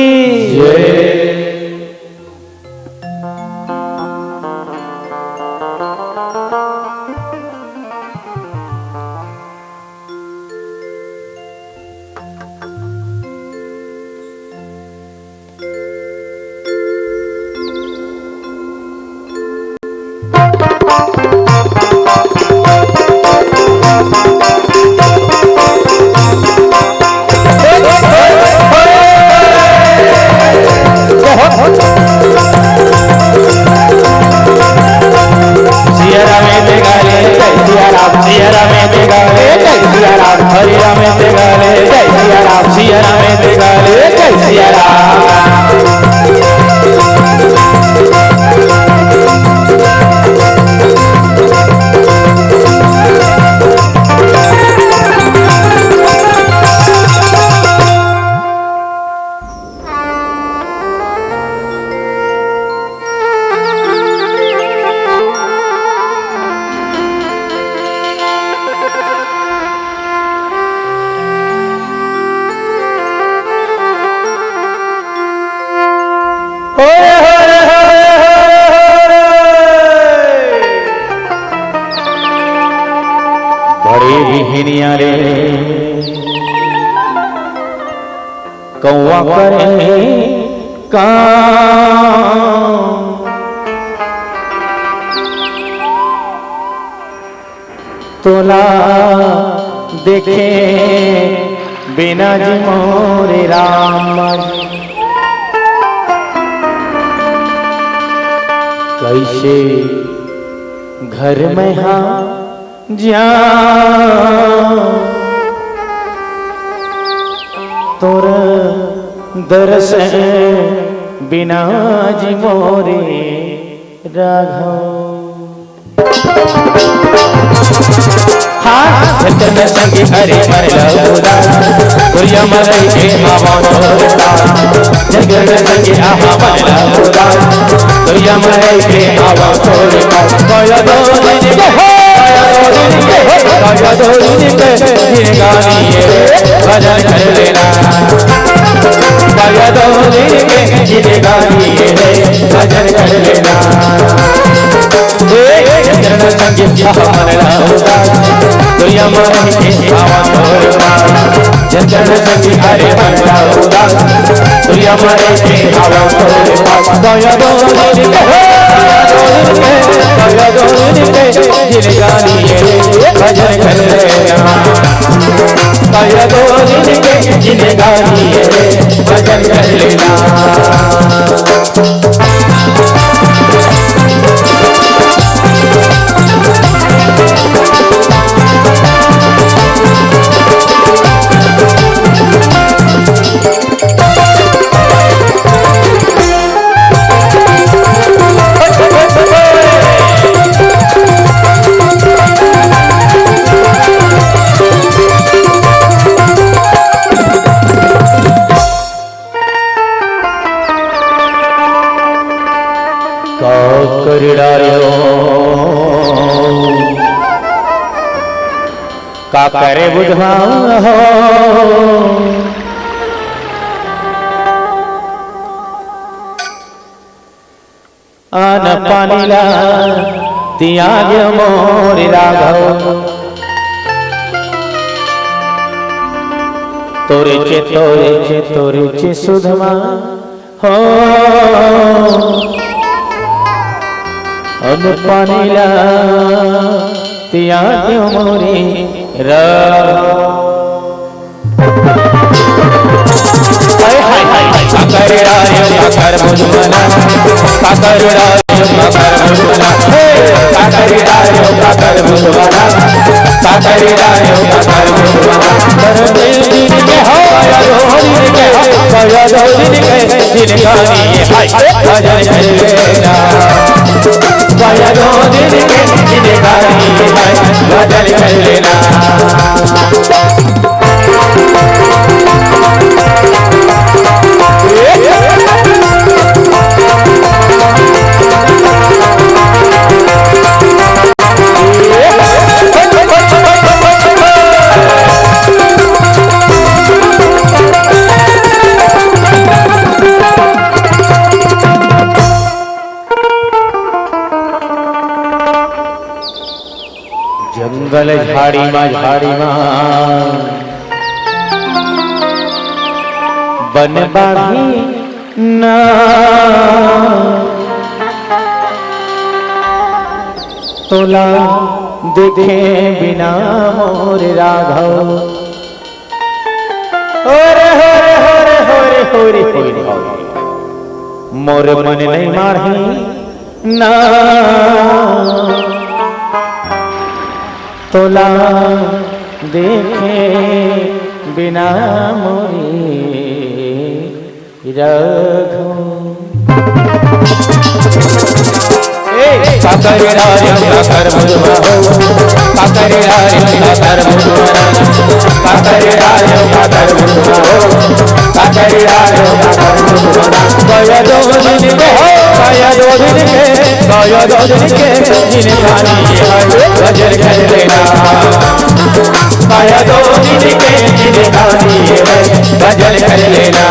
करे काम। तोला देखे बिना जी मोरे राम जी, कइसे घर में हा जा तोर दर्शन बिना जी मोरे राघव। हाँ, जगन संगी हरे मन लहुदा, दुरिया मरई के मावा मोरता। जगन संगी आहा मन लहुदा, दुरिया मरई के मावा मोरता। कया दो दिन के हो, कया दो दिन के हो, कया दो दिन के जिनगानी ये भजन कर लेना। कया दो दिन के जिनगानी ये भजन कर लेना। हे चरण संग यह मन लाऊंगा, दुनिया मारे के आवा तोर पार। जन चरण संग हरे मन लाऊंगा, दुनिया मारे के आवा तोर पार। दया दो दिन के हो, दया दो दिन के, दया दो दिन के, जिनगानी ये भजन कर लेना। दया दो दिन के, जिनगानी ये भजन कर लेना। का कर डार्यो, का करे बुधवा हो। अन्न पानी ला तियाग्यो मोर राघव। तोरे चे, तोरे चे, तोरे चे सुधमा हो। अन्न पानी ला तियाग्यो मोर राघव। हाय, हाय, हाय, हाय। काकर डार्यो, काकर बुधवना। काकर डार्यो, काकर बुधवना। हे, काकर डार्यो, काकर बुधवना। काकर डार्यो, काकर बुधवना। कर दे दिन के हो, या दो दिन के हो, या दो दिन के, दिन का नहीं है, हाय, भजन कर लेना। या दो दिन के, दिन का नहीं है, भजन कर लेना। जंगल झाड़ी मा, झाड़ी मा बन बाढ़ी ना, तोला देखे बिना मोर राघव। ओरे होरे होरे होरे होरे होरे। मोर मन नहीं मारही ना, तोला देखे बिना मोरी रघु। ए, काकर डार्यो, काकर बुधवा हो, काकर डार्यो, काकर बुधवा, काकर डार्यो, काकर बुधवा हो, काकर डार्यो, काकर बुधवा। कया दो दिन के हो, कया दो दिन के, कया दो दिन के, जिनगानी ये भजन कर लेना। कया दो दिन के, जिनगानी ये भजन कर लेना।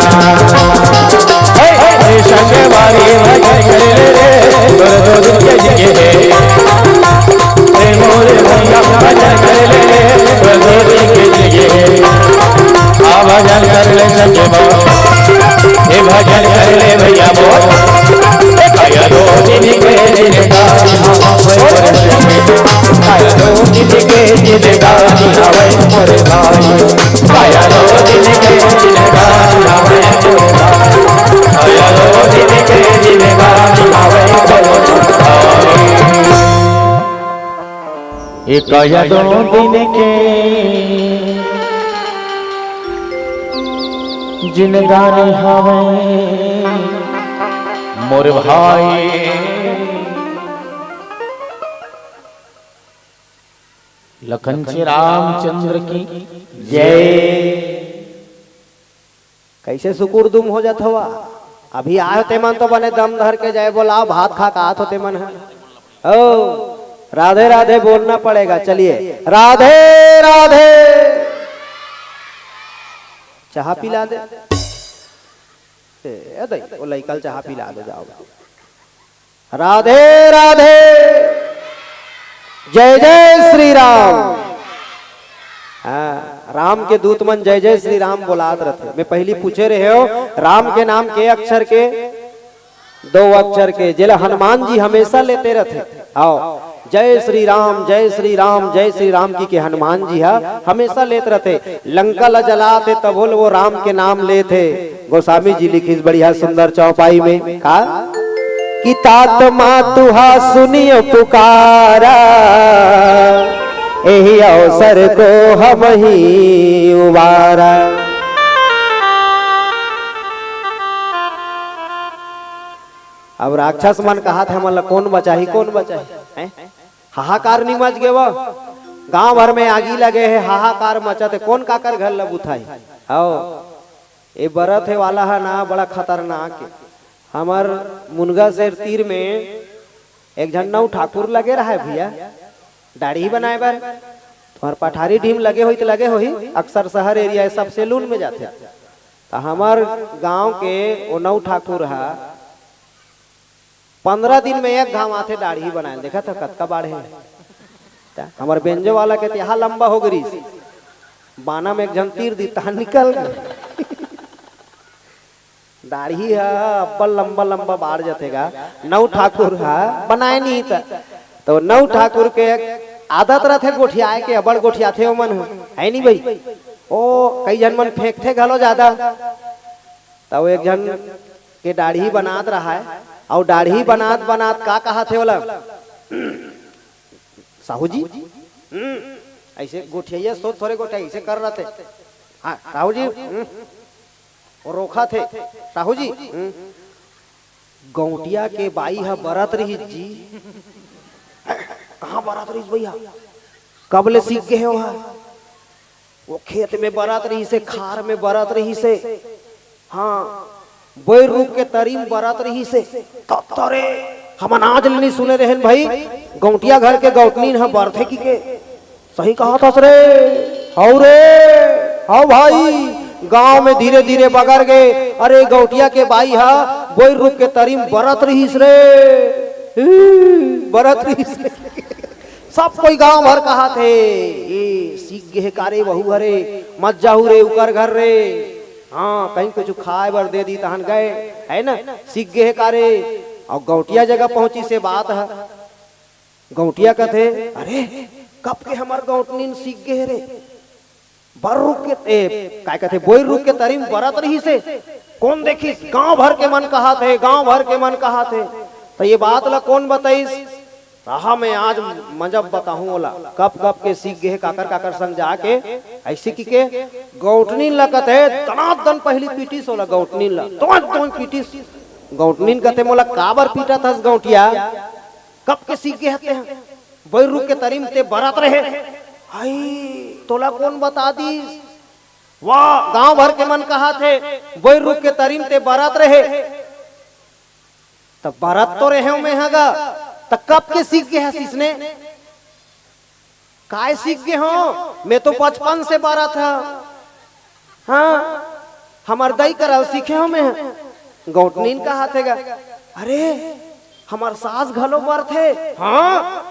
हे, हे, संगवारी भजन कर ले रे, तोर दो दिन के जिए हे। हे मोरे भैया भजन कर ले रे, तोर दो दिन के जिए हे। आ भजन कर ले संगवारी। जिनगानी हवै मोर भाई, आया दो दिन के जिनगानी हवै मोर भाई, आया दो दिन के जिनगानी हवै मोर भाई। एक आया दो दिन के जिनगानी हवै मोर भाई। लखन श्री रामचंद्र की जय। कैसे सुकुर दुम हो जात हवा? अभी आए हो तेमन तो बने दम धर के जय बोलाओ, भात खा के आत हो तेमन ह। ओ, राधे राधे बोलना पड़ेगा। चलिए, राधे राधे। चाह पिला दे। ए, ए दई, वो लइका ल चाह पिला दे, जाओ। राधे राधे। जय जय श्री राम। हाँ, राम के दूत मन जय जय श्री राम बोलात रथे। मैं पहली पूछे रहे हो, राम के नाम के अक्षर के? दो अक्षर के, जेला हनुमान जी हमेशा लेते रथे। आओ, जय श्री राम, जय श्री राम, जय श्री राम की के हनुमान जी हा हमेशा लेत रथे। लंका ला जलात हे तभो ले वो राम के नाम लेत हे। गोस्वामी जी लिखिस बढ़िया सुंदर चौपाई में का, कि तात मातु हा सुनियो पुकारा, एही अवसर को हमही उबारा। अब राक्षस मन कहत हे, "हमन ला कोन बचाही, कोन बचाही?" हैं? हाहाकार निमच गे वो। गांव भर में आगी लगे हे, हाहाकार मचत हे, कोन काकर घर ला बुताही? आओ, ए बरत हे वाला हा ना, बड़ा खतरनाक हे। हमर मुनगा शेर तीर में एक झन नौ ठाकुर लगे रहा हे भैया, दाढ़ी बनाए बर। तुम्हार पठारी ढीम लगे होही त लगे होही, अक्सर शहर एरिया सब सैलून में जाथे। त हमर गांव के ओ नौ ठाकुर हा पंद्रह दिन में एक घांव आथे दाढ़ी बनाए। देखत हो कतका बाढ़े हे। त हमर बेंजो वाला के त यहाँ लंबा हो गरीस, बाना में एक झन तीर दी, तहाँ निकल गे। दाढ़ी ह अब्बड़ लंबा लंबा बाढ़ जथे गा। नौ ठाकुर ह बनाए नहीं त, तो नौ ठाकुर के आदत रथे गोठियाए के, अब्बड़ गोठियाथे ओमन ह, है नी भाई? ओ कई झन मन फेंकथे घलो ज्यादा। त वो एक झन के दाढ़ी बनात रहा है, अउ दाढ़ी बनात बनात का कहा थे ओला, "साहू जी।" हम्म, ऐसे गोठिया सोच थोरे गोठिया ऐसे कर रहा थे। हाँ, "साहू जी।" हम्म, वो रोका थे, "साहू जी।" हम्म, "गौटिया के बाई ह बरत रहिस जी।" "कहाँ बरत रहिस भैया? कब ले सीख गए हो?" "वो खेत में बरत रहिस हे, खार में बरत रहिस हे, हाँ, बोइर रूख के तरी म बरत रहिस हे।" "त-, तरे, हमन आज ले नी सुने रहेन भाई, गौटिया घर के गौटनीन ह बरथे की के।" "सही कहत हस रे।" "हौ रे, हौ भाई।" गांव में धीरे धीरे बगर गे, "अरे, गौटिया के बाई ह बोइर रूख के तरी म बरत रहिस रे, बरत रहिस रे।" सब कोई गांव भर कहत हे, "ए, सीख गे हे का रे बहू हरे, मत जाहू रे उकर घर रे।" हाँ, कहीं कुछ खाए बर दे दी तहन गए, है ना, सीख गे हे का रे। अउ गौटिया जगह पहुंचिस हे बात ह। गौटिया कथे, "अरे, कब के हमर गौटनीन सीख गे हे रे?" बोइर रूख के, ए, काय कथे, बोइर रूख के तरी म बरत रहिस हे। कोन देखिस? गांव भर के मन कहत हे, गांव भर के मन कहत हे। त ये बात ला कोन बताइस? त मैं आज मजब बताहूं ओला, कब कब के सीख गे हे, काकर काकर संग जाके, ऐसे की के गौटनीन ला कथे, दनादन पहली पीटिस ओला गौटनीन ला, दनादन पीटिस। गौटनीन कथे, "मोला काबर पीटत हस गौटिया?" कब के सीख गे हते हैं? बोइर रूख के तरी म ते बरत रहे। हाय, तोला कोन बता दीस? वाह, गांव भर के मन कहत हे, बोइर रूख के तरी म ते बरत रहे। त बरत तो रहे हंव मैं ह गा, त कब के सीख गे हस इसने? काय सीख गे हंव? मैं तो बचपन से बरत हंव। हाँ, हमर दई करा सीखे हंव मैं। गौटनीन कहत हे गा, "अरे, हमर सास घलो बरथे।" "हाँ,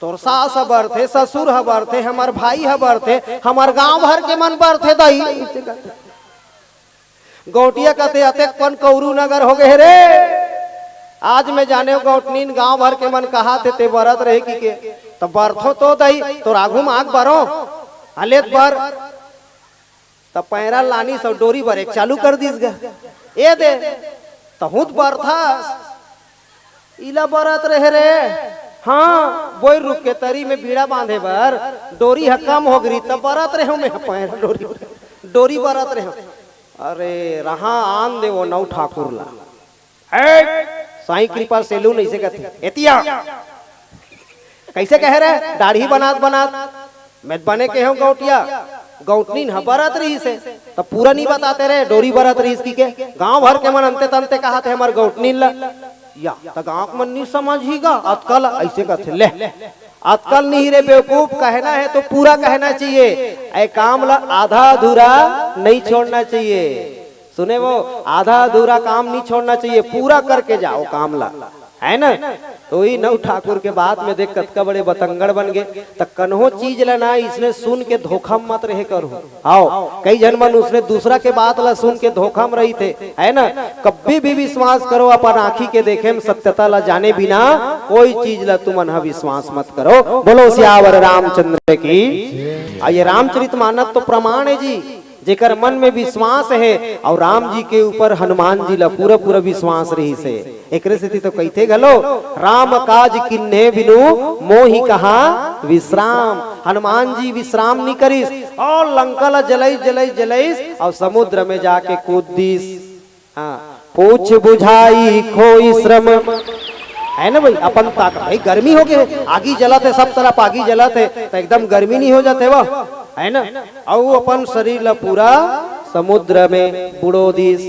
तोर सास ह बरथे, ससुर ह बरथे, हमर भाई ह बरथे, हमर गांव भर के मन बरथे दई।" गौटिया कथे, "अतेक पन कौरू नगर हो गे हे रे। आज मैं जानेंव गौटनीन गांव भर के मन कहत हे ते बरत रहे की के।" त बरथो तो दई, तोर आघू म आग बरो, हलेत बर। त पैरा लानिस अउ डोरी बरे के चालू कर दिस गा। ए दे, तहूं त बरथस। इला बरत रहे रे। हाँ, बोइर रुख के तरी में बीड़ा बांधे बर डोरी ह कम हो गे रिहिस, त बरत रहे हूं मैं पैरा डोरी, डोरी बरत रहे हूं। अरे, रहा आन दे वो नौ ठाकुर ला। ए, साईं कृपा सेलून अइसे कथे, एतिया। कइसे कहे रे? दाढ़ी बनात बनात, मैं बने के हूं गौटिया, गौटनीन ह बरत रहिस हे, त पूरा नी बताते रे, डोरी बरत रहिस कहिके। गांव भर के मन अंते तंते कहत हे हमर गौटनीन ला। या, त गांव के मन नी समझही गा, अतका ला अइसे कथे ले। अतका ल नहीं रे बेवकूफ, कहना है तो पूरा कहना चाहिए। ए काम ला आधा अधूरा नहीं छोड़ना चाहिए। सुने वो, आधा अधूरा काम नहीं छोड़ना चाहिए, पूरा करके जाओ काम ला, है ना? तो वही नौ ठाकुर के बात में देख कतका बड़े बतंगड़ बन गे। त कन्हो चीज ला ना इसने सुन के धोखा म मत रहे करो। आओ, कई झन मन उसने दूसरा के बात ला सुन के धोखा म रहिथे, है ना? कभी भी विश्वास करो, अपन आँखी के देखे म सत्यता ला जाने बिना कोई चीज ला तुमन ह विश्वास मत करो। बोलो सियावर रामचंद्र की। आ ये रामचरित मानस तो प्रमाण है जी, जेकर मन में विश्वास है और राम जी के ऊपर हनुमान जी ला पूरा पूरा विश्वास रहिस हे। एकरे सेती तो कहिथे घलो, "राम काज किन्हे बिनु मोहि कहा विश्राम।" हनुमान जी विश्राम नी करिस और लंका ला जलइस, जलइस, जलइस और समुद्र में जाके कूद दिस। हाँ, पूछ बुझाई खोई श्रम, है ना भाई? अपन ताक, भाई, गर्मी हो गे, आगी जलत हे, सब तरफ आगी जलत हे, त एकदम गर्मी नहीं हो जाते वो, है ना? अउ अपन शरीर ला पूरा समुद्र में बुड़ो दिस।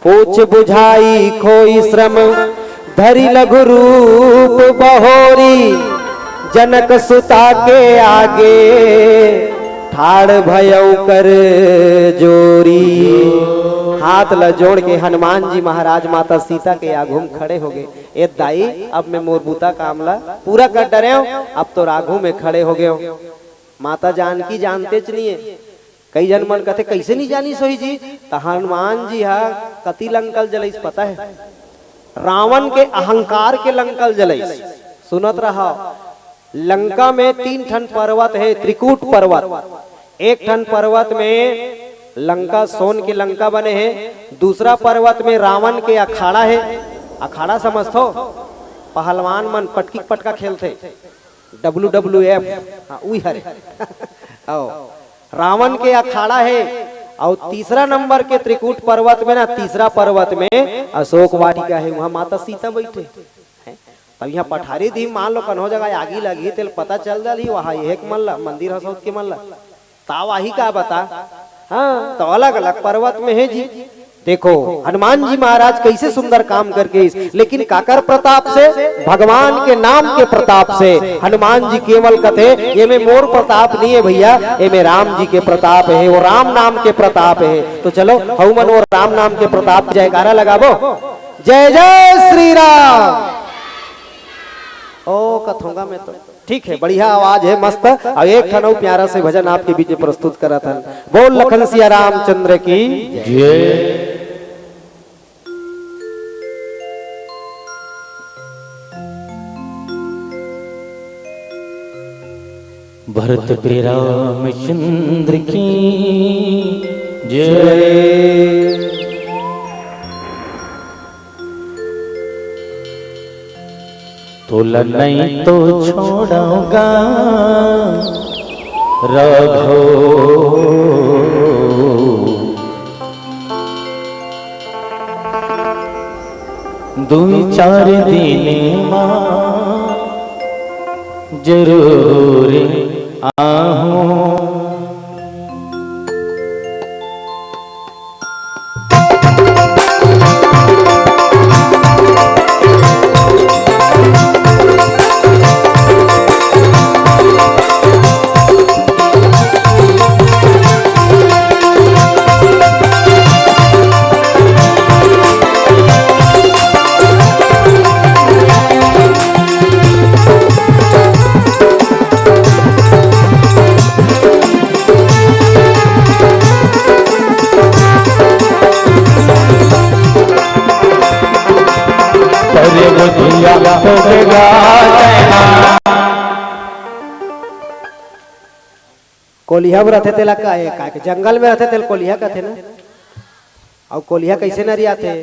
पूछ बुझाई खोई श्रम, धरि लघु रूप बहोरी, जनक सुता के आगे, ठाढ़ भयउ कर जोरी। हाथ ला जोड़ के हनुमान जी महाराज माता सीता के आघू म खड़े हो गे। ए दाई, अब मैं मोर बुता काम ला पूरा कर डरेंव, अब तोर आघू में खड़े हो गेंव। माता जानकी जानतेच नहीं है। कई झन मन कथे, "कइसे नहीं जानिस होही जी?" त हनुमान जी ह कति लंका ल जलइस पता है? रावण के अहंकार के लंका ल जलइस। सुनत रहा, लंका में तीन ठन पर्वत हे, त्रिकूट पर्वत। एक ठन पर्वत में लंका, सोन के लंका बने हे, दूसरा पर्वत में रावण के अखाड़ा हे। अखाड़ा समझथो? पहलवान मन पटकी पटका खेलथे, डब्ल्यू डब्ल्यू एफ, हाँ, उही हरे। आओ, रावण के अखाड़ा हे, अउ तीसरा नंबर के त्रिकूट पर्वत में ना, तीसरा पर्वत में अशोक वाटिका हे, उहाँ माता सीता बइठे हे। तब इहाँ पठारी दीही, मान लो कन्हो जगह आगी लगही, तेला पता चल जाही, वहाँ एक मन ला, मंदिर हसौत के मन ला, ताव आही का बता? हाँ, त अलग-अलग पर्वत में हे जी। देखो, हनुमान जी महाराज कइसे सुंदर काम करके अइस, लेकिन काकर प्रताप से? भगवान के नाम के प्रताप से। हनुमान जी केवल कथे, "एमे मोर प्रताप नहीं है भइया, एमे राम जी के प्रताप है, वो राम नाम के प्रताप है।" तो चलो, हऊ मन वो राम नाम के प्रताप के जयकारा लगाबो। जय जय श्री राम। ओ कथोंगा मैं तो। ठीक है, बढ़िया आवाज है, मस्त। अउ एक ठन अउ प्यारा से भजन आपके बीच में प्रस्तुत करत हन। बोल लखन सिया रामचंद्र की जय। भरत पे रामचंद्र की जय। तोला नहीं तो छोड़ूंगा राघव, दुई चार दिन मा जरूर आहूं। अरे बुधिया हो गया कहना। कोलिहा में रथे तेला का, ए, का, जंगल में रथे तेला कोलिहा कथे ना। अउ कोलिहा कइसे नरियाथे?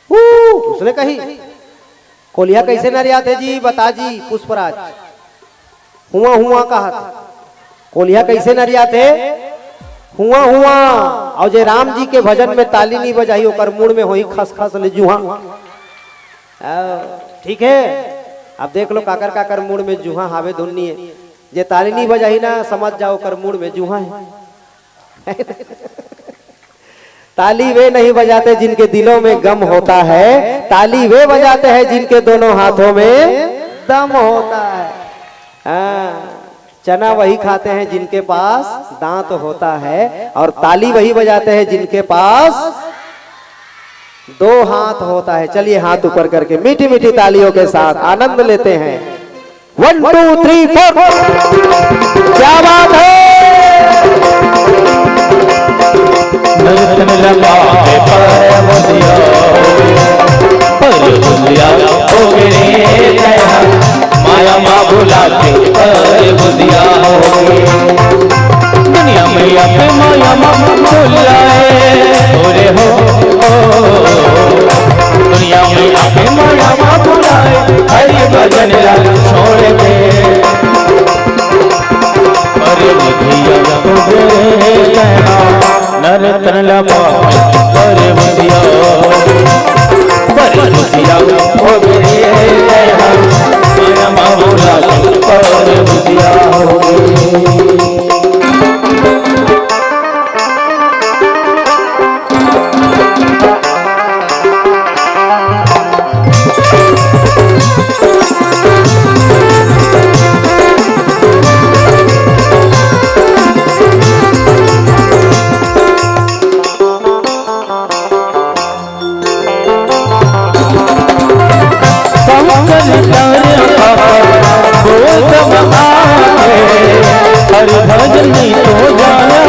ऊ, उसने कही, "कोलिहा कइसे नरियाथे जी, बता जी पुष्पराज।" "हुआ, हुआ," कहत। "कोलिहा कइसे नरियाथे?" "हुआ, हुआ।" अउ जे राम जी के भजन में ताली नी बजाही, ओकर मुड़ में होही खस खस ले जुहा। आ, ठीक है, अब देख लो काकर काकर मुड़ में जुहा हावे दुनिये। जे ताली नी बजाही ना, समझ जाओ ओकर मुड़ में जुहा है। ताली वे नहीं बजाते जिनके दिलों में गम होता है, ताली वे बजाते हैं जिनके दोनों हाथों में दम होता है। हाँ, चना वही खाते हैं जिनके पास दांत होता है, और ताली वही बजाते हैं जिनके पास दो हाथ होता है। चलिए, हाथ ऊपर करके मीठी मीठी तालियों के साथ आनंद लेते हैं। One, two, three, four। क्या बात है? नर्तन लगा के पाया बंदिया, पर बंदिया हो गए रे तैयार। माया मा भुला के पर बंदिया हो गए। दुनिया में या पे माया मा भुलाए, हो रे हो, हो। दुनिया में आके माया मा भुलाए, हरि भजन ला छोड़ दे। अरे बुधिया हो गए कहना, नर तन लपा, अरे बुधिया, अरे बुधिया हो गए कहना, माया मा भुला, अरे बुधिया हो गए। शंकर तारे पापा बोल तब आके, हरि भजन में तो जाना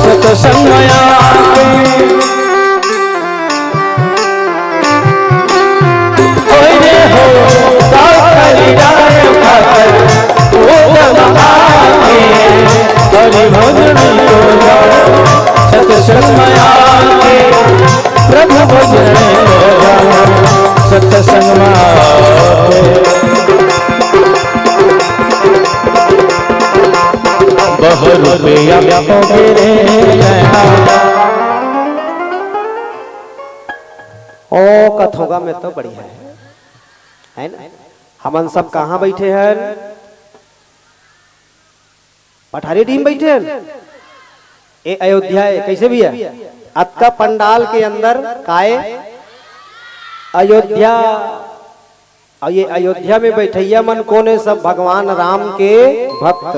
सत्संग आके। ओए रे हो, साखरी डाल खाकर बोल तब आके, हरि भजन में तो जाना सत्संग आके। प्रभु भजन को जाना सत्संग मार्ग। बहु रुपया हो गिरे गया। ओ कथोगा में तो बढ़िया है, है ना? हमन सब कहाँ बैठे हैं? पठारी डीह म बइठे हन। ए अयोध्या ए, कइसे भैया? अतका पंडाल के अंदर काय? अयोध्या। अउ ये अयोध्या में बइठइया मन कोन ए? सब भगवान राम के भक्त,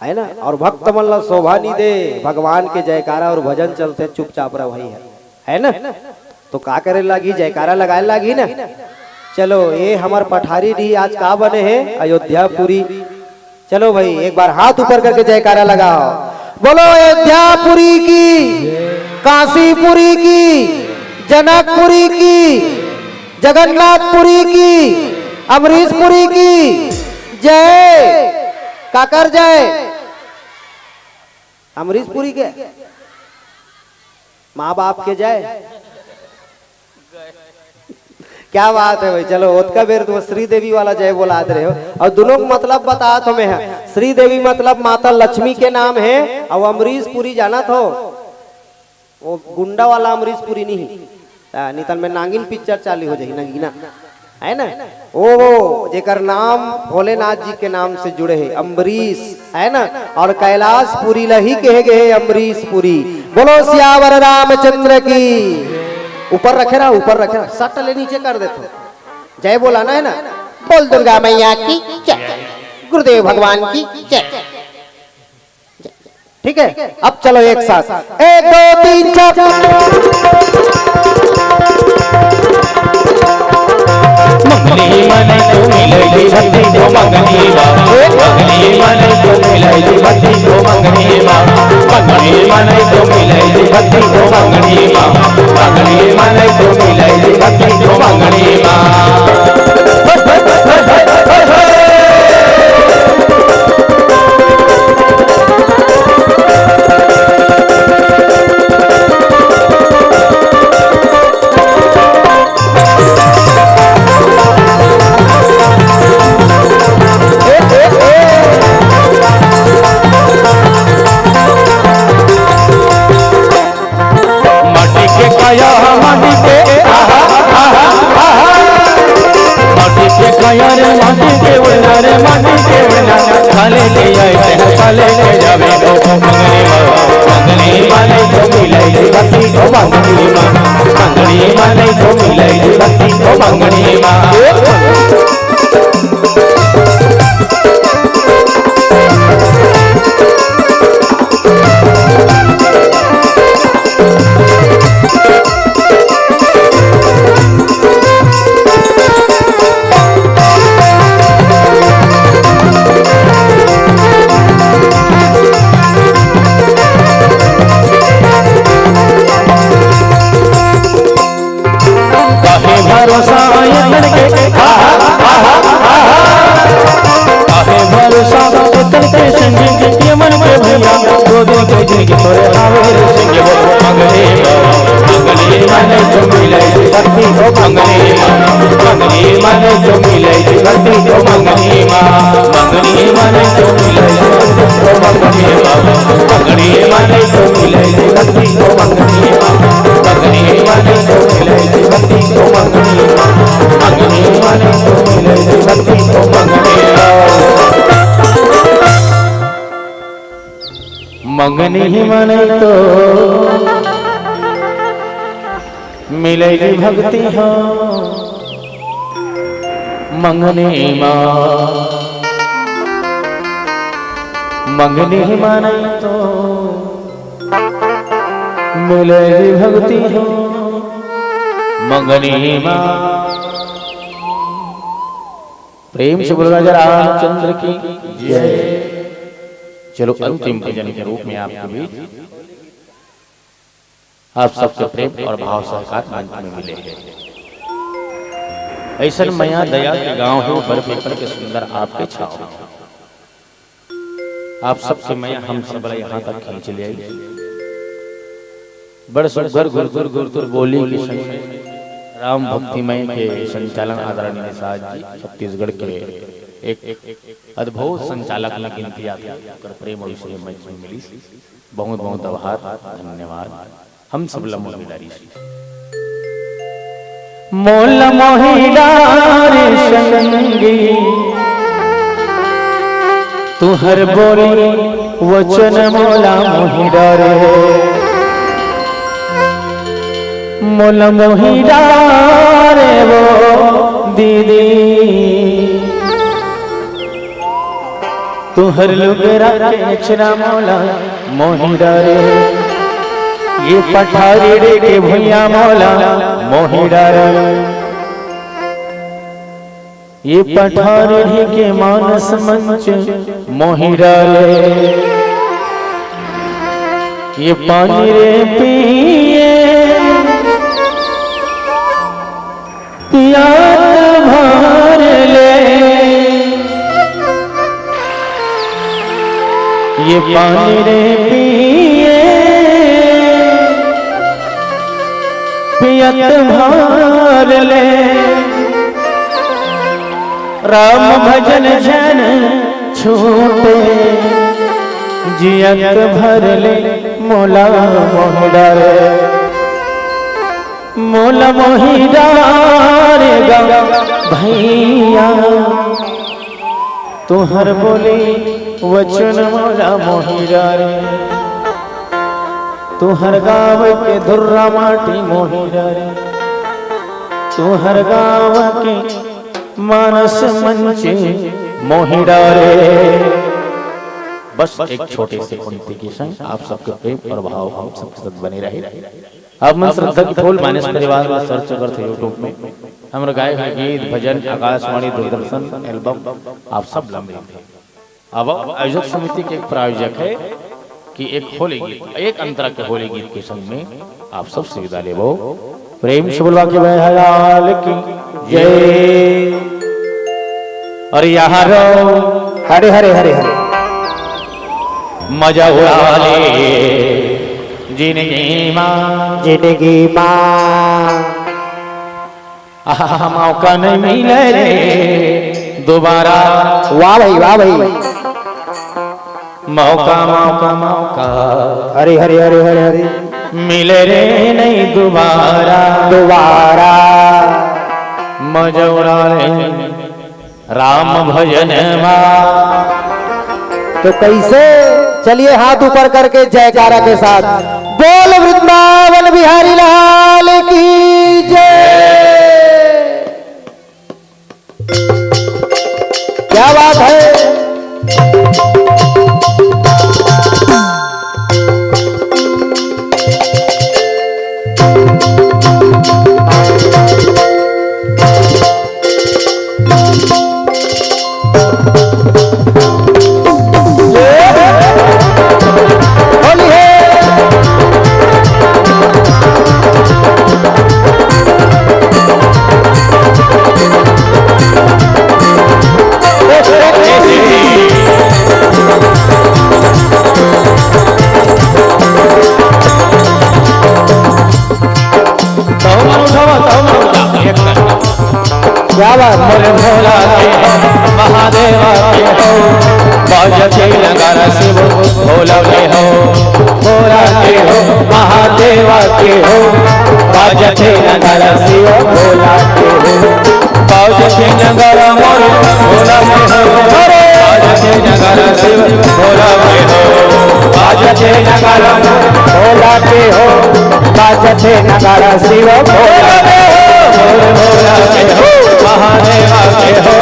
है ना? अउ भक्त मन ला शोभा नइ दे, भगवान के जयकारा अउ भजन चलथे, चुपचाप रह भई है। है ना? तो का करे लागही? जयकारा लगाए लागही ना। चलो, ये हमर पठारी डीह आज का बने हे? अयोध्यापुरी। चलो भाई, एक बार हाथ ऊपर करके जयकारा लगाओ। बोलो अयोध्यापुरी की, काशीपुरी की, जनकपुरी की, जगन्नाथपुरी की, अमरीशपुरी की जय। काकर जय? अमरीशपुरी के। माँ बाप के जय। क्या बात है भाई, चलो, ओतका बेर तो श्रीदेवी वाला जय बोलात रहे हो, अउ दुनों के मतलब बतात हों मैं ह। श्रीदेवी मतलब माता लक्ष्मी के नाम हे, अउ अमरीशपुरी जानत हो, वो गुंडा वाला अमरीशपुरी नहीं। आ, नहीं तो मैं नागिन पिक्चर चालू हो जाही, नगीना। है ना? ओ, जेकर नाम भोलेनाथ जी के नाम से जुड़े हे, अमरीश, है ना? अउ कैलाशपुरी ल ही कहे गए हे अमरीशपुरी। बोलो सियावर रामचंद्र की। ऊपर रखे रहा, ऊपर रखे रहा, सट ले नीचे कर देथो। जय बोलाना है ना? बोल दुर्गा मैया की जय, गुरुदेव भगवान की जय। ठीक है, अब चलो एक साथ, एक, दो, तीन, चार। मंगनी मन को मिलेगी भक्ति को मंगनी माँ, मंगनी मन को मिलेगी भक्ति को मंगनी माँ, मंगनी मन को मिलेगी भक्ति को मंगनी माँ, मंगनी मन को मिलेगी भक्ति को मंगनी माँ। मंगनी मा, मंगनी मा नहीं तो मिले जी भक्ति तो मंगनी मा। काहे भरोसा ये तन के, आहा, आहा, आहा। काहे भरोसा ये तन के संगी, ये मन के भैया, दो दिन के जिंदगी तोरे हावे रे संगी। वो मंगनी मा, मंगनी मा नहीं तो मिले भक्ति तो मंगनी मा, मंगनी मा नहीं तो मिले भक्ति तो मंगनी मा, मंगनी मा नहीं तो मिले भक्ति तो मंगनी मा, मंगनी मा नहीं तो मिले भक्ति तो मंगनी मा। मंगनी माने तो मिले जी भक्ति तो मंगनी मा। मंगनी माने तो मिले जी भक्ति तो मंगनी मा। मंगनी माने तो मिले जी भक्ति हो मंगनी मा। मंगनी माने तो मिले जी भक्ति हो मंगनी मा। प्रेम से बोलो राजा रामचंद्र की जय। चलो, अंतिम भजन के रूप में आपके बीच आप सबके प्रेम और भाव सहकार मंच में मिले हैं। ऐसन मया दया के गांव हो, बर पीपल के सुंदर आपके छाव। आप सबके मया हम सब ला यहाँ तक खींच ले आई। बड़ सुघर गुरतुर गुरतुर बोली के संग में राम भक्तिमय के संचालन आदरणीय निषाद जी, छत्तीसगढ़ के एक अद्भुत संचालक में गिनती आथे। ओकर प्रेम अउ श्री मंच में मिलिस। बहुत बहुत आभार, धन्यवाद। हम सब ला मोहि डारिस। मोला मोहि डारे संगी, तुहर बोली वचन मोला मोहि डारे। मोला मोहि डारे वो दीदी, तुहर लुगरा के अचरा मोला मोहि डारे। ये पठारी रे के भुइयां मोला मोहि डारे। ये पठारी रे के मानस मंच मोहि डारे। ये पानी रे पिए पियत भर ले, ये पानी रे पिए पियत भर ले। राम भजन झन छूटे, जियत भर ले मोला मोहि डारे। मोला मोहि डारे गा भैया, तुहर बोली वचन मोला मोहि डारे। तुहर गाँव के धुर्रा माटी मोहि डारे, तुहर गाँव के मानस मंच मोहि डारे। बस एक छोटे से पंक्ति के संग आप सबके प्रेम और भाव हम सबके साथ बने रहे। आप मन श्रद्धा की फूल मानस परिवार ला सर्च करथे YouTube में। हमर गाए हुए गीत, भजन, आकाशवाणी, दूरदर्शन, एल्बम आप सब ला मिलथे। अब आयोजक समिति के एक प्रायोजक है कि एक होली गीत, एक अंतरा के होली गीत के संग में आप सब से विदा लेबो। प्रेम से बोलवा के भाई हलाल की जय। और यहाँ रो हरे हरे हरे हरे। मजा उड़ा ले जिंदगी मा। जिंदगी मा। आहा, मौका नहीं मिले रे दोबारा। वाह भाई, वाह भाई। मौका, मौका, मौका। हरे, हरे, हरे, हरे, हरे। मिले रे नहीं दोबारा। दोबारा। मजा उड़ा ले राम भजन मा। तो कैसे? चलिए, हाथ ऊपर करके जयकारा के साथ। बोल वृंदावन बिहारी लाल की जय। क्या बात है। तहु मन उठावा, तहु मन उठावा। एक कर। क्या बात? मोरे भोला के हो, महादेवा के हो, बाजथे नगारा शिव भोला के हो, भोला के हो, महादेवा के हो, बाजथे नगारा शिव भोला के हो। बाजथे नगारा मोरे भोला के हो, अरे बाजथे नगारा शिव भोला के हो, बाजथे नगारा भोला के हो, बाजथे नगारा शिव भोला के हो, भोला के हो, महादेवा के हो,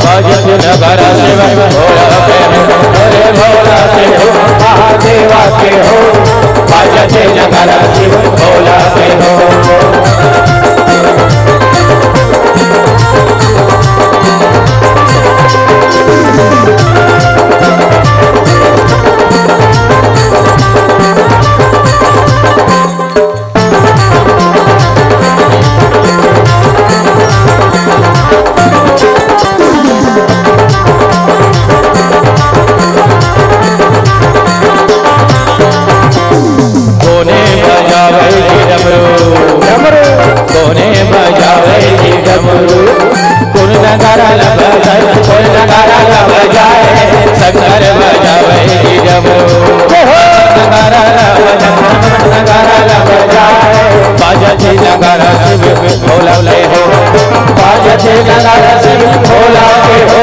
बाजथे नगारा शिव भोला के हो, अरे भोला के हो, महादेवा के हो, बाजथे नगारा शिव भोला के हो। कोने बजावे जी डमरू, डमरू। कोने बजावे जी डमरू। कोन नगारा ला बजाए, कोन नगारा ला बजाए, शंकर बजावे जी डमरू। जय हो। नगारा ला बजाए, नगारा ला बजाए, बाजथे नगारा शिव भोला के हो, बाजथे नगारा शिव भोला के हो,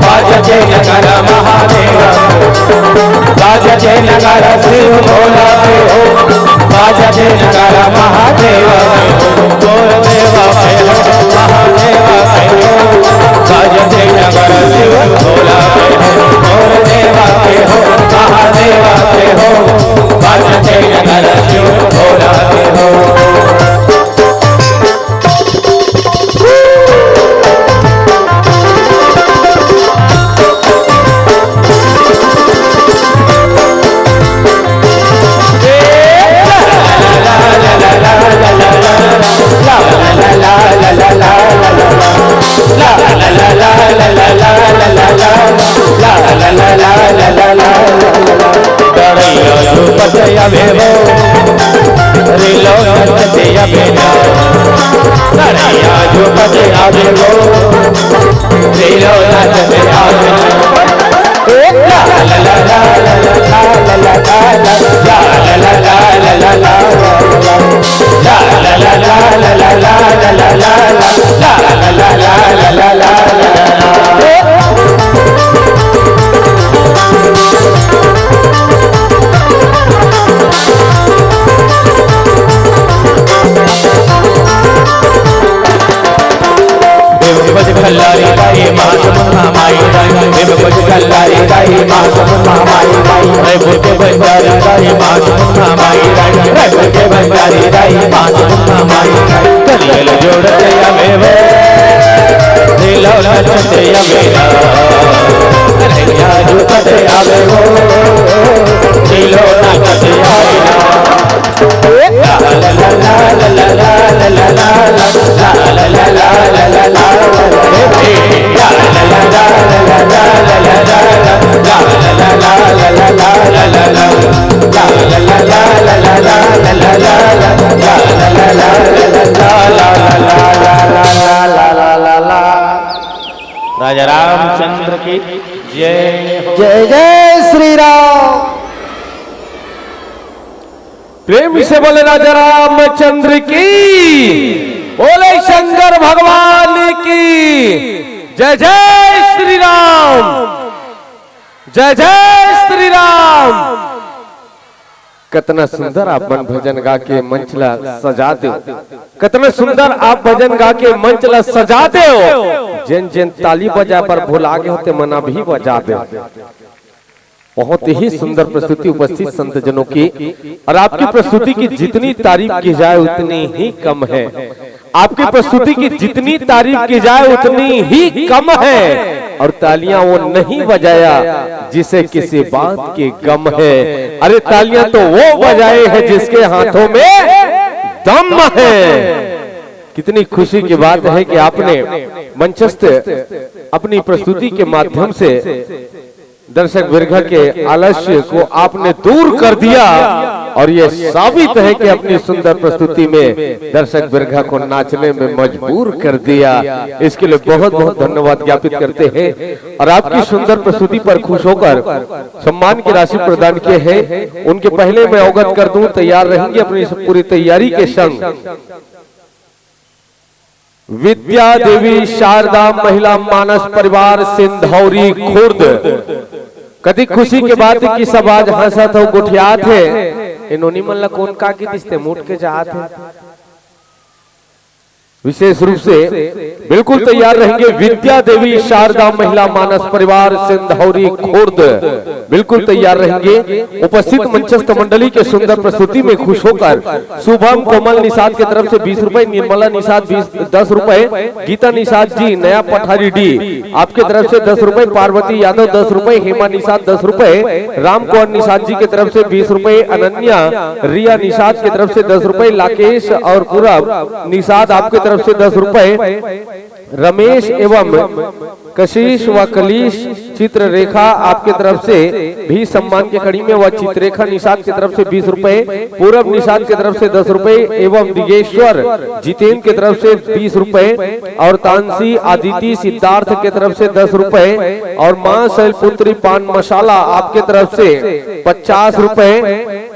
बाजथे नगारा महादेवा। बाजथे नगारा शिव भोला के हो, बाजथे नगारा महादेवा के हो, भोला देवा के हो, महादेवा के हो। बाजथे नगारा शिव भोला के हो, भोला देवा के हो, महादेवा के हो। बाजथे नगारा शिव भोला के हो। डड़ैया झूपत आवे वो, रीलो नाचत आवे ना। डड़ैया झूपत आवे वो, रीलो नाचत आवे ना। भीम कुछ खल्लारी दाई मात मुन्ना माई दाई, भीम कुछ खल्लारी दाई मात मुन्ना माई दाई, रे बुके बंजारी दाई मात मुन्ना माई दाई, रे बुके बंजारी दाई मात मुन्ना माई दाई। कलियल जोड़त आवे वो, रीलो नाचत आवे ना। कलिया झूपत आवे वो, रीलो नाचत आवे ना। राजा रामचंद्र की जय हो। जय जय श्री राम। प्रेम से बोले राजा रामचंद्र की, बोले शंकर भगवान की। जय जय श्री राम, जय जय श्री राम। कतना सुंदर आप मन भजन गा के मंच ला सजा देव। कतना सुंदर आप भजन गा के मंच ला सजा देव। जेन जेन ताली बजाए बर भुला गे हो, ते मन अभी बजा देव। बहुत ही सुंदर प्रस्तुति उपस्थित संत जनों की। और आपकी प्रस्तुति की जितनी तारीफ की जाए, उतनी ही कम है। आपकी प्रस्तुति की जितनी तारीफ की जाए, उतनी ही कम है। और तालियां वो नहीं बजाया, जिसे किसी बात की गम है। अरे, तालियां तो वो बजाए हैं, जिसके हाथों में दम है। कितनी खुशी की बात है कि आपने मंचस्थ अपनी प्रस्तुति के माध्यम से दर्शक बिरघा के आलस्य को आपने दूर कर दिया, और ये साबित है कि अपनी सुंदर प्रस्तुति में दर्शक बिरघा को नाचने में मजबूर कर दिया। इसके लिए बहुत बहुत धन्यवाद ज्ञापित करते हैं। और आपकी सुंदर प्रस्तुति पर खुश होकर सम्मान की राशि प्रदान किए हैं, उनके पहले मैं अवगत कर दूं, तैयार रहेंगे अपनी इस पूरी तैयारी के संग। विद्या देवी शारदा महिला मानस परिवार सिंधौरी खुर्द। कति खुशी के बात कि सब आज हंसत हो, गोठियात हे। ए नोनी मन ला कोन का की दिसते मुठ के जात हे। विशेष रूप से बिल्कुल तैयार रहेंगे विद्या देवी शारदा महिला मानस परिवार सिंधौरी खुर्द, बिल्कुल तैयार रहेंगे। उपस्थित मंचस्थ मंडली के सुंदर प्रस्तुति में खुश होकर शुभम कोमल निषाद की तरफ से बीस रुपए, निर्मला निषाद बीस, दस रुपए, गीता निषाद जी नया पठारी डी आपके तरफ से दस रुपए, पार्वती यादव दस रुपए, हेमा निषाद दस रुपए, राम कुंवर निषाद जी की तरफ से बीस रुपए, अनन्या रिया निषाद की तरफ से दस रुपए, लाकेश और पूरब निषाद आपके तरफ से दस रुपए, रमेश एवं कशिश व कलिश चित्ररेखा आपके तरफ से भी सम्मान के कड़ी में व चित्ररेखा निषाद की तरफ से बीस रुपए, पूरब निषाद की तरफ से दस रुपए एवं दिगेश्वर जितेंद्र की तरफ से बीस रुपए और तानसी आदिति सिद्धार्थ की तरफ से दस रुपए और मां शैलपुत्री पान मसाला आपके तरफ से पचास रुपए।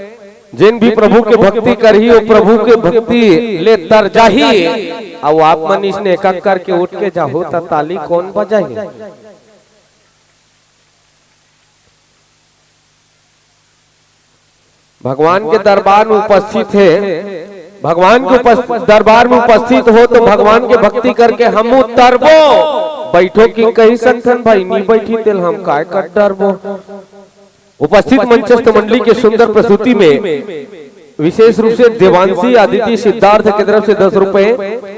जेन भी प्रभु के भक्ति करही, वो प्रभु के भक्ति ले तर जाही। अब आप मन इसने एक एक करके उठ के जाहू, त ताली कोन बजाही? भगवान के दरबार में उपस्थित हे, भगवान के उपस-, दरबार में उपस्थित हो तो भगवान के भक्ति करके हम उतरबो। बैठो कि कही सकथन भाई, नी बैठी तेल हम काय कर डरबो। उपस्थित मंचस्थ मंडली के सुंदर प्रस्तुति में विशेष रूप से देवांशी आदिति सिद्धार्थ की तरफ से दस रुपए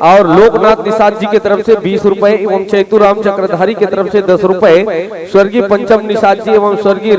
और लोकनाथ निषाद जी की तरफ से बीस रुपए एवं चैतुराम चक्रधारी की तरफ से दस रुपए, स्वर्गीय पंचम निषाद जी एवं स्वर्गीय